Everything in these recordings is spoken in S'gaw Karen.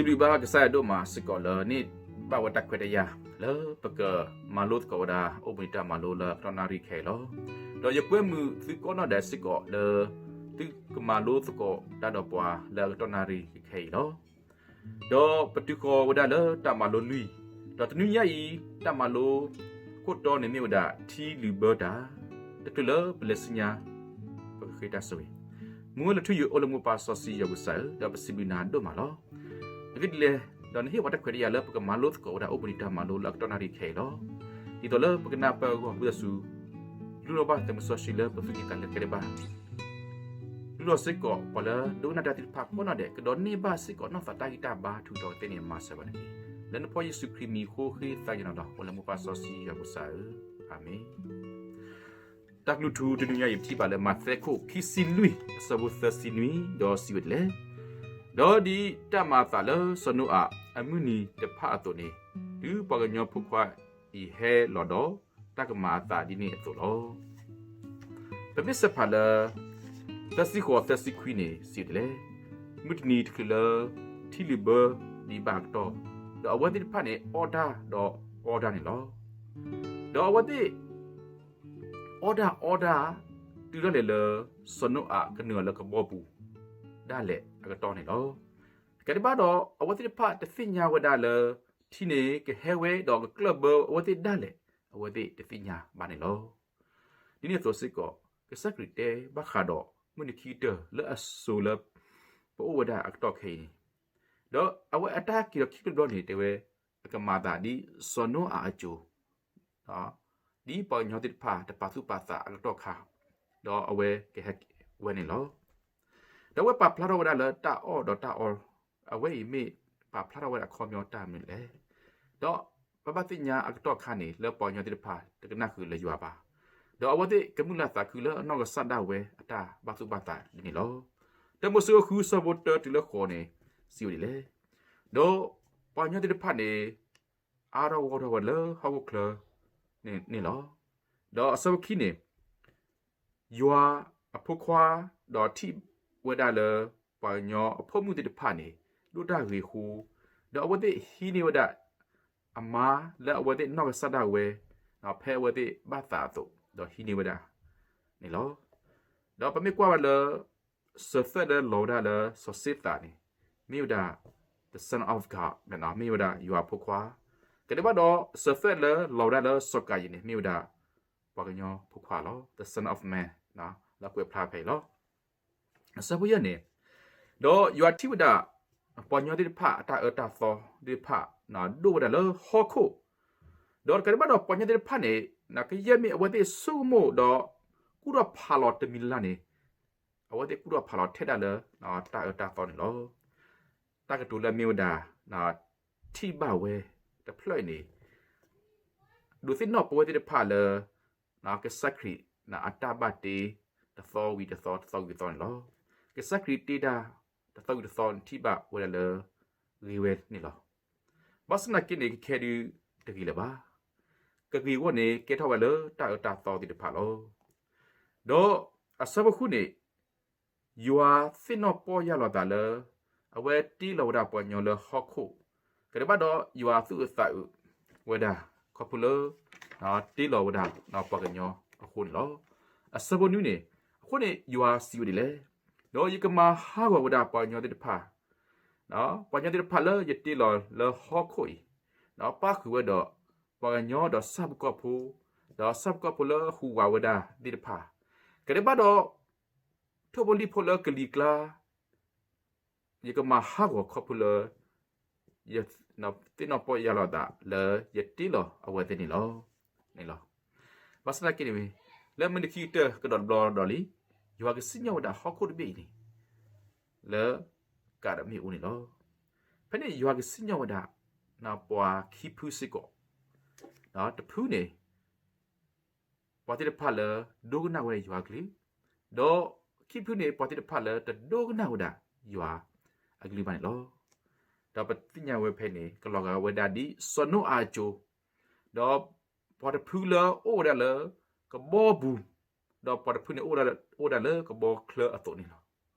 စံးဘျုးဘၣ်ကစၢ်ယွၤဒိၣ်မးစ့ၢ်ကီးလၢန့ၢ်ဘၣ်ဝဲတၢ်ခွဲးတၢ်ယာ် လၢပကမၤလိသကိးဝဲဒၣ် အိၣ်ဘှံးနံၤတၢ်မၤလိလၢအကတီၢ်နၣ်ရံၣ်ခဲအံၤလီၤ. ဒီးယကွဲမုာ်သုကိးနီၣ်ဒဲးစ့ၢ်ကီးလၢ သုကမၤလိသကိးတၢ်ဒီးပှၤလၢအကတီၢ်နၣ်ရံၣ်ခဲအံၤလီၤ. ဒီးပတုၤဃီၤဝဲဒၣ်လၢတၢ်မၤလိလွံၢ်, ဒီးတနွံညါအံၤ တၢ်မၤလိခိၣ်တီန့ၣ်မ့ၢ်ဝဲဒၣ် ထံလုာ်ဘၢတၢ်, တချုးလၢပလဲၤဆူညါ ပကဃ့တၢ်ဆိၣ်ဂ့ၤ. မုၢ်ဝဲလၢထူယိာ်အိၣ်လၢမိၢ်ပၢ်စီဆှံယွၤပကစၢ်ဧၢ, ဒီးပစံးဘျုးနၤဒိၣ်မးလီၤ. အဂ့ၢ်ဒ်လဲၣ်, ဒီးနဟ့ၣ်ပှၤတၢ်ခွဲးတၢ်ယာ်လၢပကမၤလိသကိးဝဲဒၣ် အိၣ်ဘှံးနံၤတၢ်မၤလိလၢအကတီၢ်နၣ်ရံၣ်ခဲအံၤလီၤ. ဒ်သိးလၢပကနၢ်ပၢၢ်အဂီၢ် ဝံသးစူၤ လူလီၤဘၣ်သုးမုၢ်စီဆှံလၢပသူၣ်ကံၢ်သးလဲခဲတဘၣ် လူလီၤစ့ၢ်ကီးပှၤလၢဒိကနၣ်တၢ်သ့ၣ်တဖၣ်ကိးနီၣ်ဒဲး, ကဒိးန့ၢ်ဘၣ်စ့ၢ်ကီးနီၢ်သးတၢ်ဂံၢ်တၢ်ဘါထုကဖၣ်သ့ၣ်န့ၣ် မၤစၢၤပှၤန့ၣ်တက့ၢ်. လၢနဖိယ့ၣ်ၡူးခရံာ်မံၤအဃိ ဃ့သးကညီၤဒီး အိၣ်လၢမိၢ်ပၢ်စီဆှံယွၤပကစၢ်ဧၢ, အၤမ့ၣ်. တၢ်ကလုၢ်ထူတနွံညါအံၤ ပထံၣ်ဘၣ်လၢမးသဲခိၣ်ခံဆံလွံၢ် အဆၢဖိသၢဆံနွံ ဒီးစံးဝဲဒ်လဲၣ်, ဒီးဒ်တၢ်မၤအသးလၢစီၤနိအၤအမုၢ်နံၤတဖၣ်အသိးန့ၣ်, တုၤပှၤကညီဖိခွါအံၤဟဲလီၤဒီး တၢ်ကမၤအသးဒ်န့ၣ်အသိးလီၤ. ပမ့ၢ်ဆဲးဖးလၢ သၢဆံဃိး သၢဆံခွံန့ၣ် စံးဝဲဒ်လဲၣ်, မုၢ်တနံၤတချုးလၢ ထံလုာ်ဘၢဒံးဘၣ်အကတီၢ်, ဒီးအဝဲသ့ၣ်တဖၣ်န့ၣ် အီၣ်တၢ်ဒီးအီတၢ်န့ၣ်လီၤ. ဒီးအဝဲသ့ၣ် အီၣ်တၢ်အီတၢ် တုၤဒၣ်လဲာ်လၢ စီၤနိအၤကနုာ်အီၤလၢကဘီပူၤ ဒၣ်လဲာ်အကတီၢ်န့ၣ်လီၤ. တကးဒံးဘၣ်ဒီး အဝဲသ့ၣ်တဖၣ်တသ့ၣ်ညါဝဲဒၣ်လၢ ထံန့ၣ်ကဟဲဝဲဒီးကကျၢၢ်ဘၢအဝဲသ့ၣ်ဒၣ်လဲာ် အဝဲသ့ၣ်တသ့ၣ်ညါဘၣ်န့ၣ်လီၤ. ဒ်န့ၣ်အသိးစ့ၢ်ကီး ကစၢ်ခရံာ်တဲဘၣ်ဃးဒီး မုၢ်နံၤခံကတၢၢ်လၢအစိၤလၢ ပအိၣ်ဝဲဒၣ်အကတီၢ်ခဲအံၤန့ၣ်, ဒီးအဝဲအတၢ်က့ၤလီၤခံတဘျီန့ၣ် တဲဝဲ အကမၤအသးဒ်စီၤနိအၤအစိၤ ဒ်ပှၤကညီသ့ၣ်တဖၣ်တပာ်သူၣ်ပာ်သးအကတီၢ်ခါ, ဒီးအဝဲကဟဲဝဲန့ၣ်လီၤ. ဒီးအဝဲပာ်ဖျါထီၣ်ဝဲဒၣ်လၢတၢ်အီၣ်ဒီးတၢ်အီ အဝဲအံၤမ့ၢ်ပာ်ဖျါထီၣ်ဝဲဒၣ်အခီပညီတၢ်မနုၤလဲၣ်. ဒီးပဘၣ်သ့ၣ်ညါအကတီၢ်ခါန့ၣ် လၢပှၤကညီသ့ၣ်တဖၣ်တကနၣ်ဃုာ်လၢယွၤဘၣ်. ဒီးအဝဲသ့ၣ်ကမုၢ်လၢ်သးခုလၢအနီၢ်ကစၢ်ဒၣ်ဝဲအတၢ်ဘၣ်သူၣ်ဘၣ်သးဒ်န့ၣ်လီၤ. တၢမိၤၡ့အဃုအဆၢဖိတၢတုၤလၢဃိးန့ၣ် စံးဝဲဒ်လဲၣ်, ဒီးပှၤကညီသ့ၣ်တဖၣ်န့ၣ် အါထီၣ်ဂီၢ်ထီၣ်ဝဲလၢဟီၣ်ခိၣ်ချၢန့ၣ်လီၤ. ဒီးအဆၢဖိခံန့ၣ် ယွၤအဖိခွါ ဒီးထံၣ်ဝဲဒၣ်လၢ ပှၤကညီအဖိမုၣ်သ့ၣ်တဖၣ်န့ၣ် ဒိၣ်တၢ်ဂ့ၤအဃိ, ဒီးအဝဲသ့ၣ်ဟံးန့ၢ်ဝဲဒၣ် အမါလၢအဝဲသ့ၣ်နီၢ်ကစၢ်ဒၣ်ဝဲ ဖဲအဝဲသ့ၣ်ဘၣ်သးအသိး ဒီးဟံးန့ၢ်ဝဲဒၣ်န့ၣ်လီၤ. ဒီးပမ့ၢ်ကွၢ်ဝဲလၢ စၢၤသွဲၣ်လၢလီၤဝဲဒၣ်လၢစီၤၡ့သးန့ၣ် မ့ၢ်ဝဲဒၣ် the Son of God မ့ၢ်ဝဲဒၣ်ယွၤအဖိခွါ, ကဒဲးဘၣ်ဒီး စၢၤသွဲၣ်လၢလီၤဝဲဒၣ်လၢစီၤကၤယံၣ်န့ၣ် မ့ၢ်ဝဲဒၣ် ပှၤကညီဖိခွါလီၤ. the Son of Man လၢကွဲးဖျါဖဲအံၤလီၤ. အဆၢဖိယဲၢ်န့ၣ်, ဒီးယွၤထံၣ်ဝဲဒၣ် ပှၤကညီသ့ၣ်တဖၣ်အတၢ်အၢတၢ်သီသ့ၣ်တဖၣ် ဒိၣ်ဝဲဒၣ်လၢဟီၣ်ခိၣ်, ဒီးတကးဒံးဘၣ်ဒီးပှၤကညီသ့ၣ်တဖၣ်န့ၣ် ကယဲၢ်မ့ၢ်အဝဲသ့ၣ်ဆိကမိၣ်ဒီး ကူၣ်ထီၣ်ဖးလီၤတမံၤလၢ်လၢ်န့ၣ် အဝဲသ့ၣ်ကူၣ်ထီၣ်ဖးလီၤထဲဒၣ်လၢ တၢ်အၢတၢ်သီန့ၣ်လီၤ. တၢ်ကတိၤလၢအမ့ၢ်ဝဲဒၣ် ထံၣ်ဘၣ်ဝဲတဖျၢၣ်အံၤန့ၣ် ဒုးသ့ၣ်နီၣ်ပဝဲသ့ၣ်တဖၣ်လၢ ကစၢ်ခရံာ်အတၢ်ဘၣ်တ့ တသီဝံၤတသီ တသီဝံၤတသီန့ၣ်လီၤ. ကစၢ်ခရံာ်တ့တၢ် တသီဝံၤတသီန့ၣ် ထံၣ်ဘၣ်ဝဲဒၣ်လၢ ဂ့ၤဝဲန့ၣ်လီၤ. ဘၣ်ဆၣ်သနာ်က့န့ၣ် ကခဲဒုးတဂ့ၤလၢၤဘၣ်. ကဂ့ၤအဂီၢ်န့ၣ် ကဲထီၣ်ဝဲလၢတၢ်အၢတၢ်သီသ့ၣ်တဖၣ်လီၤ. ဒီးအဆၢဖိဃုန့ၣ် ယွၤသ့ၣ်နီၣ်ပီၢ်ယၢ်လီၤသးလၢ အဝဲတ့လီၤဝဲဒၣ်ပှၤကညီလၢဟီၣ်ခိၣ်, ကဒဲးဘၣ်ဒီးယွၤသူၣ်အုးသးအုးဝဲဒၣ် ခီဖျိလၢ တ့လီၤဝဲဒၣ်ပှၤကညီအဃိန့ၣ်လီၤ. အဆၢဖိနွံန့ၣ်, အဃိန့ၣ်ယွၤစံးဝဲဒ်လဲၣ်, ဒီးယကမၤဟးဂီၤဝဲဒၣ်ပှၤကညီသ့ၣ်တဖၣ်, ပှၤကညီသ့ၣ်တဖၣ်လၢယတ့လီၤလၢဟီၣ်ခိၣ်အံၤ, ဒီးပၣ်ဃုာ်ဝဲဒီး ပှၤကညီဒီးဆၣ်ဖိကီၢ်ဖိ, ဒီးဆၣ်ဖိကီၢ်ဖိလၢဟူးဝးဝဲဒၣ်သ့ၣ်တဖၣ်, ကဒဲးဘၣ်ဒီး ထိၣ်ဖိလံၣ်ဖိလၢကလံၤကျါ, ယကမၤဟးဂီၤခီဖျိလၢ ယသ့ၣ်နီၣ်ပီၢ်ယၢ်လီၤသးလၢယတ့လီၤအဝဲသ့ၣ်န့ၣ်လီၤ. ဘၣ်ဆၣ်သနာ်က့န့ၣ် လၢမုၢ်နံၤခံကတၢၢ်ကဒီးတဘျီဒီးလံ, ယွၤကစံၣ်ညီၣ်ဝဲဒၣ်ဟီၣ်ခိၣ်တဘ့ၣ်အံၤန့ၣ် လၢကးဒီးမ့ၣ်အူန့ၣ်လီၤ. ဖဲန့ၣ်ယွၤကစံၣ်ညီၣ်ဝဲဒၣ် ပှၤခံဖုစ့ၢ်ကီး, တဖုန့ၣ် ပှၤသ့ၣ်တဖၣ်လၢဒိကနၣ်ဝဲဒၣ်ယွၤအကလုၢ်, ဒီးခံဖုန့ၣ် ပှၤသ့ၣ်တဖၣ်လၢတဒိကနၣ်ဝဲဒၣ်ယွၤအကလုၢ်ဘၣ်န့ၣ်လီၤ. ဒီးပသ့ၣ်ညါဝဲဖဲန့ၣ် ကလီၤဂာ်ဝဲဒၣ်ဒ်စီၤနိအၤအစိၤ, ဒီးပှၤတဖုလၢအိၣ်ဝဲဒၣ်လၢကဘီပူၤ, ဒီးပှၤတဖုန့ၣ် အိၣ်ဝဲဒၣ်လၢကဘီချၢအသိးန့ၣ်လီၤ.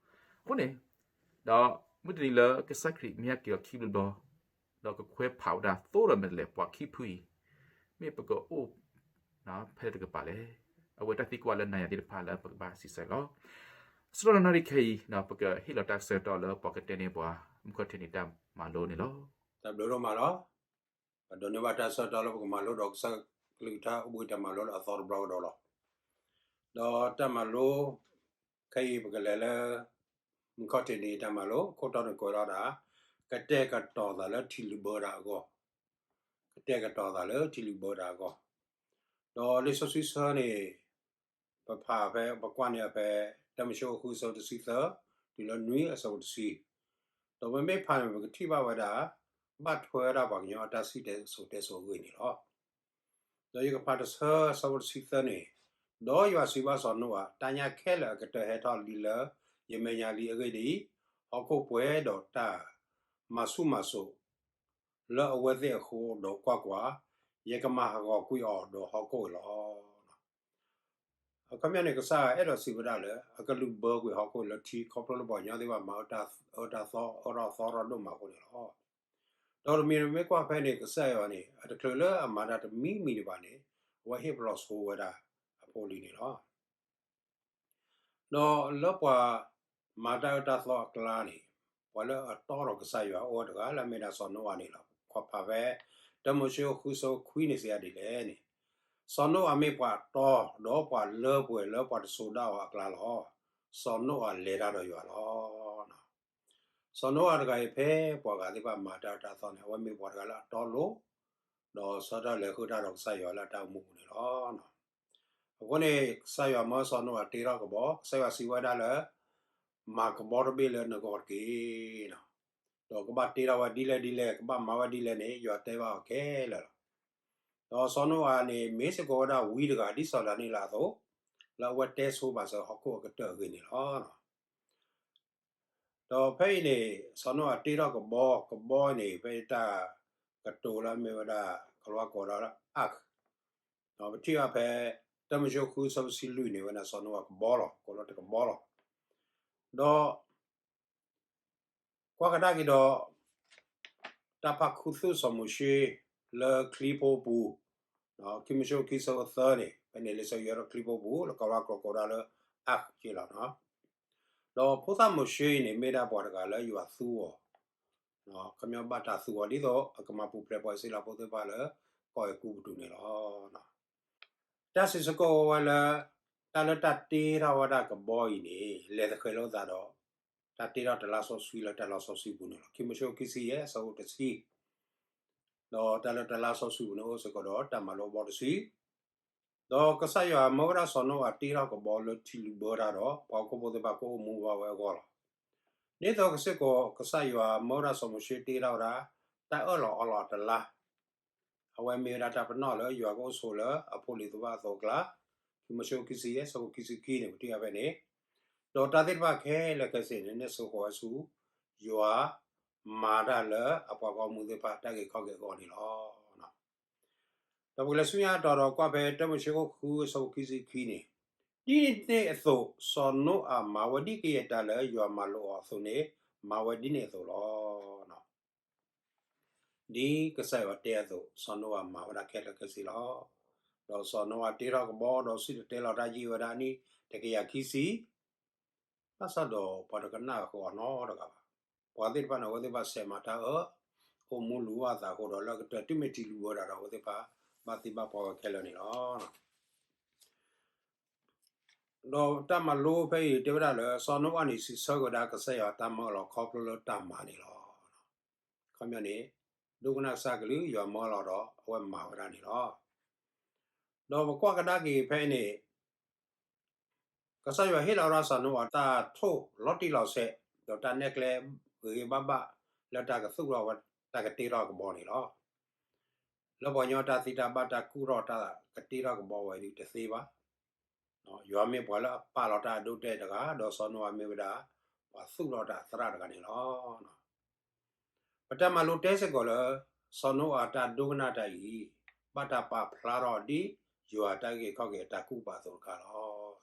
အဃိန့ၣ်, ဒီး မုၢ်တနံၤလၢကစၢ်ခရံာ်မ့ၢ်ဟဲက့ၤအီၤခံဘျီဘျီ, ဒီးကခွဲးဖးဝဲဒၣ်သိဒီးမဲာ်တဲးလဲးပှၤခံဖုအံၤ, မ့ၢ်ပကအိၣ်ဖဲတကပၤလဲၣ်. အဝဲတၢ်သံကွၢ်လၢနၤယၤသ့ၣ်တဖၣ်လၢပကဘၣ်စံးဆၢလီၤ. ဆၢကတီၢ်နၣ်ရံၣ်ခဲအံၤ ပကဟ့ၣ်လီၤတၢ်ဆၢကတီၢ်လၢပှၤကတဲန့ၢ်ပှၤ မုၢ်ခီၣ်ထံးန့ၣ်တၢ်မၤလိန့ၣ်လီၤ. တၢ်ဘျုးဒိၣ်မးလီၤ. ပဒိးန့ၢ်ဘၣ်တၢ်ဆၢကတီၢ်လၢပကမၤလိဒီးကစၢ်ကလုၢ်ကထါအိၣ်ဘှံးတၢ်မၤလိလၢအသီတဘျီကဒီးလီၤ. ဒီးတၢ်မၤလိ ခဲအံၤပကလဲၤလၢ မုၢ်ခီၣ်ထံးန့ၣ်တၢ်မၤလိ ခိၣ်တီန့ၣ်ကွဲးလီၤဒၣ် ကတဲာ်ကတီၤသးလၢထံလုၣ်ဘၢတၢ်အဂီၢ်, ကတဲာ်ကတီၤသးလၢထံလုၣ်ဘၢတၢ်အဂီၢ်. ဒီးလံာ်စီဆှံဆၢန့ၣ် ပဖးဖဲ ပကွၢ်န့ၢ်ဖဲ တၢမိၤၡ့အခိၣ်ဃုအဆၢဖိတဆံသၢ တုၤလၢနွံအဆၢဖိတဆံ, ဒီးပမ့ၢ်ဖးန့ၣ် ပကထံၣ်ဘၣ်ဝဲဒၣ် ဘၣ်ထွဲဝဲဒၣ်ပှၤကညီအတၢ်စံၣ်တဲၤစိၤတဲစိၤအဂ့ၢ်န့ၣ်လီၤ. ဒီးယကဖးတဆၢအဆၢဖိတဆံသၢန့ၣ်, ဒီးယွၤစံးဘၣ်စီၤနိအၤ, တၢ်ညၣ်ခဲလၢာ်အကတၢၢ်ဟဲထီၣ်လံလၢယမဲာ်ညါလံအဂ့ၢ်ဒ်အံၤ, ဟီၣ်ခိၣ်ပှဲၤဒီးတၢ်မၤဆူၣ်မၤစိး လၢအဝဲသ့ၣ်အဃိ, ဒီးကွၢ်ကွၢ်, ယကမၤဟးဂီၤကွံာ်အီၤဒီးဟီၣ်ခိၣ်လီၤ. အခီပညီန့ၣ် ကစၢ်ယွၤအဲၣ်ဒိးစံးဝဲဒၣ်လၢ အကလုၢ်ဘၢကွံာ်ဟီၣ်ခိၣ်လၢထံ ခီဖျိလၢပှၤကညီသ့ၣ်တဖၣ်မၤအၢတၢ်သီ အၢထီၣ်သီထီၣ်ဒိၣ်မးအဃိန့ၣ်လီၤ. ဒီးတမံၤမ့ၢ်ကွၢ်ဖဲန့ၣ် ကစၢ်ယွၤန့ၣ် အတချုးလၢအမၤတၢ်တမံၤမံၤဒံးဘၣ်န့ၣ် အဝဲဟ့ၣ်ပလီၢ်ဆိဝဲဒၣ်အဖိအလံၤန့ၣ်လီၤ. ဒီးလၢပှၤမၤတၢ်အၢတၢ်သီအကျါန့ၣ်, ပှၤလၢအတီဒီးကစၢ်ယွၤအိၣ်ဝဲတဂၤလၢအမ့ၢ်ဒၣ်စီၤနိအၤန့ၣ်လီၤ. ကွၢ်ဖးဖဲ တၢမိၤၡ့အခိၣ်ဃုအဆၢဖိခွံန့ၣ်စံးဒ်လဲၣ်န့ၣ်, စီၤနိအၤမ့ၢ်ပှၤတီ ဒီးပှၤလၢပှဲၤလၢပှၤတစိၤဒၣ်အီၤအကျါလီၤ. စီၤနိအၤလဲၤတၢ်ဒီးယွၤလီၤ. စီၤနိအၤတဂၤအံၤဖဲပှၤဂၤသ့ၣ်တဖၣ်မၤတၢ်အၢတၢ်သီန့ၣ် အဝဲမ့ၢ်ပှၤတဂၤလၢအတီလိၤ, ဒီးဆၢထၢၣ်လဲၤဃုာ်တၢ်ဒီးကစၢ်ယွၤလၢအတၢ်အိၣ်မူပူၤန့ၣ်လီၤ. အဃိန့ၣ် ကစၢ်ယွၤမၢစီၤနိအၤတ့ထီၣ်ကဘီ, ကစၢ်ယွၤစံးဝဲဒၣ်လၢ မၤကဘီတဘ့ၣ်လၢနဂီၢ်တက့ၢ်. ဒီးကဘၣ်တ့ထီၣ်ဝဲဒ်လဲၣ်ဒ်လဲၣ်, ကဘၣ်မၤဝဲဒ်လဲၣ်န့ၣ် ယွၤတဲဘၣ်အီၤခဲလၢာ်လီၤ. ဒီးစီၤနိအၤန့ၣ် မ့ၢ်စ့ၢ်ကီးဝဲဒၣ်ဝံတဂၤ ဒ်စီၤဒၤနံးယ့လးအသိး, လၢအဝဲတဲဆိပာ်စၢၤဟီၣ်ခိၣ်အကတၢၢ်အဂ့ၢ်န့ၣ်လီၤ. ဒီးဖဲအံၤန့ၣ် စီၤနိအၤတ့ထီၣ်ကဘီ, ကဘီန့ၣ် ဖဲတၢ်ကတိၤလၢအမ့ၢ်ဝဲဒၣ် ကလီကိးဒၣ်လၢ ark, ဒီးပထံၣ်ဘၣ်ဖဲ တၢမိၤၡ့ဃုအဆၢဖိတဆံလွံၢ်န့ၣ် ဝဲဒၣ်စီၤနိအၤကဘီလီၤ, ကိးလၢတကဘီလီၤ. ဒီး ကွၢ်ကဒါက့ၤဒီး တၢ်ဖးခူသူၣ်စီၤမိၤၡ့လၢချံဖိပူၤ, ခံမိၤၡ့ခံဆၢဖိသၢန့ၣ် ဖဲန့ၣ်လံာ်စီဆှံယဲၢ်ဒီးချံဖိပူၤ လၢကလီကိးဒၣ်လၢ ark က့လီၤ. ဒီးဖိသၣ်မိၤၡ့အံၤန့ၣ် မ့ၢ်ဒၣ်ပှၤတဂၤလၢယွၤသူအီၤ, ခီပညီဘၣ်တၢ်သူအီၤဒ်သိးအကမၤပူၤဖျဲးပှၤအံၣ်စရ့လးဖိသ့ၣ်တဖၣ်လၢ ကီၢ်အဲၤကူပတူးန့ၣ်လီၤ. တၢ်စံးဆၢကိးဝဲလၢ တၢ်လၢတၢ်တ့ထီၣ်ဝဲဒၣ်ကဘီအံၤန့ၣ် လဲၤသဃဲၤလိာ်သးဒီး တၢ်တ့ထီၣ်တလါစီဆှံလၢတၢ်လီၢ်စီဆှံပူၤန့ၣ်လီၤ. ခံမိၤၡ့ခံဆံယဲၢ် အဆၢဖိတဆံ, ဒီးတၢ်လၢတလါစီဆှံပူၤန့ၣ် အိၣ်စ့ၢ်ကီးဒီးတၢ်မၤလိဘီတဆံ, ဒီးကစၢ်ယွၤမၢဝဲဒၣ်စီၤနိအၤတ့ထီၣ်ကဘီလၢထံလုၣ်ဘၢတၢ်ဒီး ပှၤဟီၣ်ခိၣ်ဖိသ့ၣ်တဖၣ်ကအိၣ်မူဘၣ်ဝဲအဂီၢ်လီၤ. ဒ်သိးကစ့ၢ်ကီး ကစၢ်ယွၤမၢဝဲဒၣ်စီၤမိၤၡ့တ့ထီၣ်ဝဲဒၣ် တၢ်အၢၣ်လီၤအီလီၤအတလါ အဝဲမ့ၢ်ဝဲဒၣ်တၢ်ပနီၣ်လၢယွၤကအိၣ်ဆိးလၢအဖိလံၤသ့ၣ်တဖၣ်အသိးအကျါ, ခံမိၤၡ့ခံဆံယဲၢ် အဆၢဖိခံဆံခံန့ၣ် ပထံၣ်ဘၣ်ဖဲန့ၣ်, ဒီးတၢ်သ့ၣ်တဖၣ်ခဲလၢာ်ခဲဆ့န့ၣ် နဲၣ်ဆိဃီၤဝဲဆူ ယွၤမၤတၢ်လၢအပှၤဂီၢ်မုၢ်သ့ၣ်တဖၣ်တၢ်ဂ့ၤခီၣ်ဂ့ၤအဂီၢ်န့ၣ်လီၤ. ဒီးပကလဲၤဆူညါအတီၤဒီးကွၢ်ဖဲတၢမိၤၡ့ခိၣ်ဃုအဆၢဖိခံဆံခံန့ၣ်, ဒ်န့ၣ်အသိး စီၤနိအၤမၤဝဲဒ်ကယဲၢ်တၢ်လၢယွၤမၤလိာ်အီၤအသိးန့ၣ် မၤဝဲဒ်န့ၣ်အသိးလီၤ. ဒ်ကစၢ်ယွၤတဲအသိး စီၤနိအၤမၤဝဲဒၣ်ခဲလၢာ်ခဲဆ့လီၤ. ဒီးစီၤနိအၤတ့ထီၣ်ကဘီဒီးစံၣ်တဲၤတဲလီၤတၢ်ယံာ်ဝဲဒၣ်နံၣ်တကယၤခံဆံ, ဘၣ်ဆၣ်ဒီးပှၤတကနၣ်ဃုာ်အီၤနီတဂၤဘၣ်. ပှၤသ့ၣ်တဖၣ်န့ၣ် အဝဲသ့ၣ်တဖၣ်ဆဲးမၤတၢ်အၢ, အိၣ်မူလူၤဘၣ်အသးအဃိဒီး လၢအကတၢၢ်တုၤမ့ၢ်ထံလုၣ်ဘၢတၢ်ဒီး အဝဲသ့ၣ်တဖၣ်ဘၣ်သံဘၣ်ပှၢ်ဝဲခဲလၢာ်န့ၣ်လီၤ. ဒီးတၢ်မၤလိဖဲအံၤတဲဝဲဒၣ်လၢ စီၤနိအၤန့ၣ် စံးဆၢက့ၤဝဲဒၣ်ကစၢ်ယွၤတၢ်မၢလီၤခီဖျိလၢတၢ်မၤန့ၣ်လီၤ. ခီပညီန့ၣ် ဒိကနၣ်ကစၢ်ကလုၢ် ယွၤမၢလီၤဒီး အဝဲမၤဝဲဒၣ်န့ၣ်လီၤ. ဒီးပကွၢ်ကဒါက့ၤဖဲအံၤန့ၣ် ကစၢ်ယွၤဟ့ၣ်လီၤဝဲဒၣ်စီၤနိအၤတၢ်ထိၣ်လီၤတံၢ်လီၤဆဲး ဒီးတၢ်နဲၣ်ကျဲဂ့ၤဂ့ၤဘၣ်ဘၣ် လၢတၢ်ကသူၣ်ထီၣ်ဝဲ တၢ်ကတ့ထီၣ်ကဘီန့ၣ်လီၤ. လၢပှၤကညီတၢ်သံတၢ်ဘၣ်တၢ်ကူၣ်ထီၣ်တၢ်ကတ့ထီၣ်ကဘီဝဲဒၣ်တသ့ဘၣ်. ယွၤမ့ၢ်ပှၤလၢအပာ်လီၤတၢ်အဒိအတဲာ်တဂၤ, ဒီးစီၤနိအၤမ့ၢ်ဝဲဒၣ် ပှၤသူၣ်ထီၣ်တၢ်အသရၣ်တဂၤန့ၣ်လီၤ. ပတၢ်မၤလိတဲစ့ၢ်ကီးလၢ စီၤနိအၤတၢ်ဒိကနၣ်တၢ်အံၤ ဘၣ်တၢ်ပာ်ဖျါထီၣ်ဒ်ယွၤတၢ်အုၣ်က့ၤခီၣ်က့ၤအတၢ်ကူၣ်ပာ်အသိးတခါလီၤ.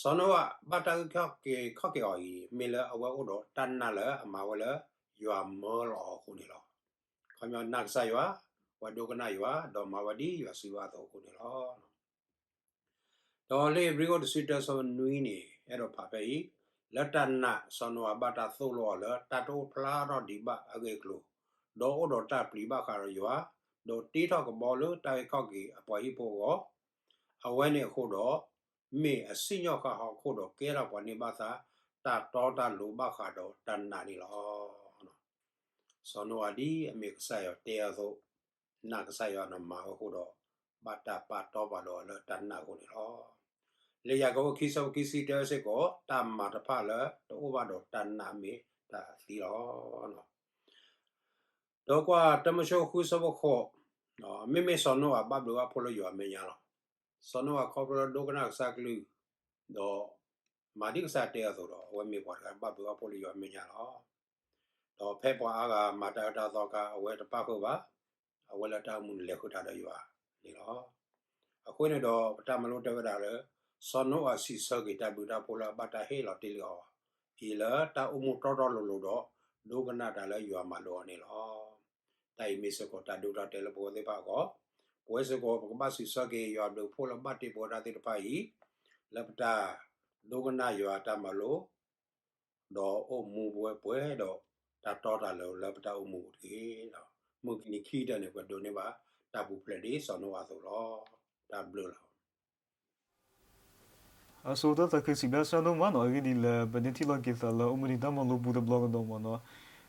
စီၤနိအၤဘၣ်တၢ်အုၣ်က့ၤခီၣ်က့ၤအီၤအံၤ မ့ၢ်လၢအဝဲအိၣ်ဒီးတၢ်နာ်လၢအမၤဝဲလၢ ယွၤမၢလီၤအီၤအဃိန့ၣ်လီၤ. ခီပညီနာ်ကစၢ်ယွၤ, ဝဲဒိကနၣ်ယွၤ, ဒီးမၤဝဲဒ်ယွၤစံးဘၣ်အသိးအဃိန့ၣ်လီၤ. ဒီးလၢဧ့ၤဘြံၤခိၣ်တဆံတၢဆၢနွံန့ၣ် အဲၣ်ဒိးဖးဖဲအံၤ, လၢတၢ်နာ်စီၤနိအၤဘၣ်တၢ်သိၣ်လိအီၤလၢတၢ်တအိၣ်ဖျါထီၣ်ဒံးဘၣ်အဂ့ၢ်အကျိၤ, ဒီးအိၣ်ဒီးတၢ်ပျံၤဘၣ်ဃးဒီးယွၤ, ဒီးတ့ထီၣ်ကဘီလၢတၢ်အုၣ်က့ၤခီၣ်က့ၤအပှၤဟံၣ်ဖိအဂီၢ်, အဝဲန့ၣ်အဃိဒီး, မ့ၢ်အစံၣ်ညီၣ်ဃာ်ဟီၣ်ခိၣ်ဒီးကဲထီၣ်ပှၤန့ၢ်ဘၣ်သး တၢ်တီတၢ်လိၤဘၣ်ဃးဒီးတၢ်နာ်န့ၣ်လီၤ. စီၤနိအၤဒ်အမ့ၢ်ကစၢ်ယွၤတဲအသိး, နာ်ကစၢ်ယွၤန့ၣ်မၤဝဲအဃိဒီး, ဘၣ်တၢ်ပာ်တီပာ်လိၤအီၤလၢတၢ်နာ်အဃိန့ၣ်လီၤ. လၢယၤကိာ်အိၣ်ခံဆၢဖိခံဆံတဲဝဲစ့ၢ်ကီး, တၢ်မၤတဖၣ်လၢတအိၣ်ဘၣ်ဒီးတၢ်နာ်မ့ၢ်တၢ်သံလီၤ. ဒီးကွၢ်တၢမိၤၡ့ဃုဆၢဖိဃိး, မ့မ့ၢ်စီၤနိအၤဘၣ်ဘျုးဘၣ်ဖှိၣ်လၢယွၤအမဲာ်ညါလီၤ. စီၤနိအၤခီဖျိလၢဒိကနၣ်ကစၢ်ကလုၢ်, ဒီးမၤဒ်ကစၢ်တဲအသိးဒီး အဝဲမ့ၢ်ပှၤတဂၤဘၣ်ဘျုးဘၣ်ဖှိၣ်လၢယွၤအမဲာ်ညါလီၤ. ဒီးဖဲပှၤအါဂၤမၤတၢ်အၢတၢ်သီအခါ အဝဲတပၣ်ဃုာ်ဘၣ်, အဝဲလၢတၢ်အိၣ်မူန့ၣ်လဲၤဃုာ်တၢ်ဒီးယွၤန့ၣ်လီၤ. အဃိန့ၣ်ဒီးပတၢ်မၤလိတဲဝဲဒၣ်လၢ, စီၤနိအၤစံးဆၢက့ၤတၢ်ဘျုးတၢ်ဖှိၣ်လၢအဘၣ်တၢ်ဟ့ၣ်လီၤတ့ၢ်လံအီၤအံၤလၢတၢ်အိၣ်မူတီတီလိၤလိၤဒီး, ဒိကနၣ်တၢ်လၢယွၤမၤလိအီၤန့ၣ်လီၤ. တၢ်အံၤမ့ၢ်စ့ၢ်ကီးတၢ်ဒိတၢ်တဲာ်လၢပဝဲသ့ၣ်တဖၣ်အဂီၢ်, ပဝဲစ့ၢ်ကီးပကဘၣ်စံးဆၢက့ၤယွၤအဘျုးအဖှိၣ်လၢဘၣ်တ့ပဝဲဒၣ်သ့ၣ်တဖၣ်အံၤ, လၢပတၢ်ဒိကနၣ်ယွၤအတၢ်မၤလိ, ဒီးအိၣ်မူပဝဲပှဲၤဒီးတၢ်တီတၢ်လိၤလၢပတၢ်အိၣ်မူပူၤတက့ၢ်. မုၢ်နံၤခံကတၢၢ်န့ၣ် ပဒိးန့ၢ်ဘၣ်တၢ်ပူၤဖျဲးဒ်စီၤနိအၤအသိးလီၤ. တၢ်ဘျုးလီၤ. အဆိကတၢၢ်သးခုစံးဘျုးစံးဒိၣ်မးနီၤ, အဂ့ၢ်ဒ်အံၤလၢပန့ၢ်ထံၣ်လိာ်က့ၤသးလၢအိၣ်မူဒံးတၢ်မၤလိပူၤတဘျီကဒီးမ့ၢ်နီၤ,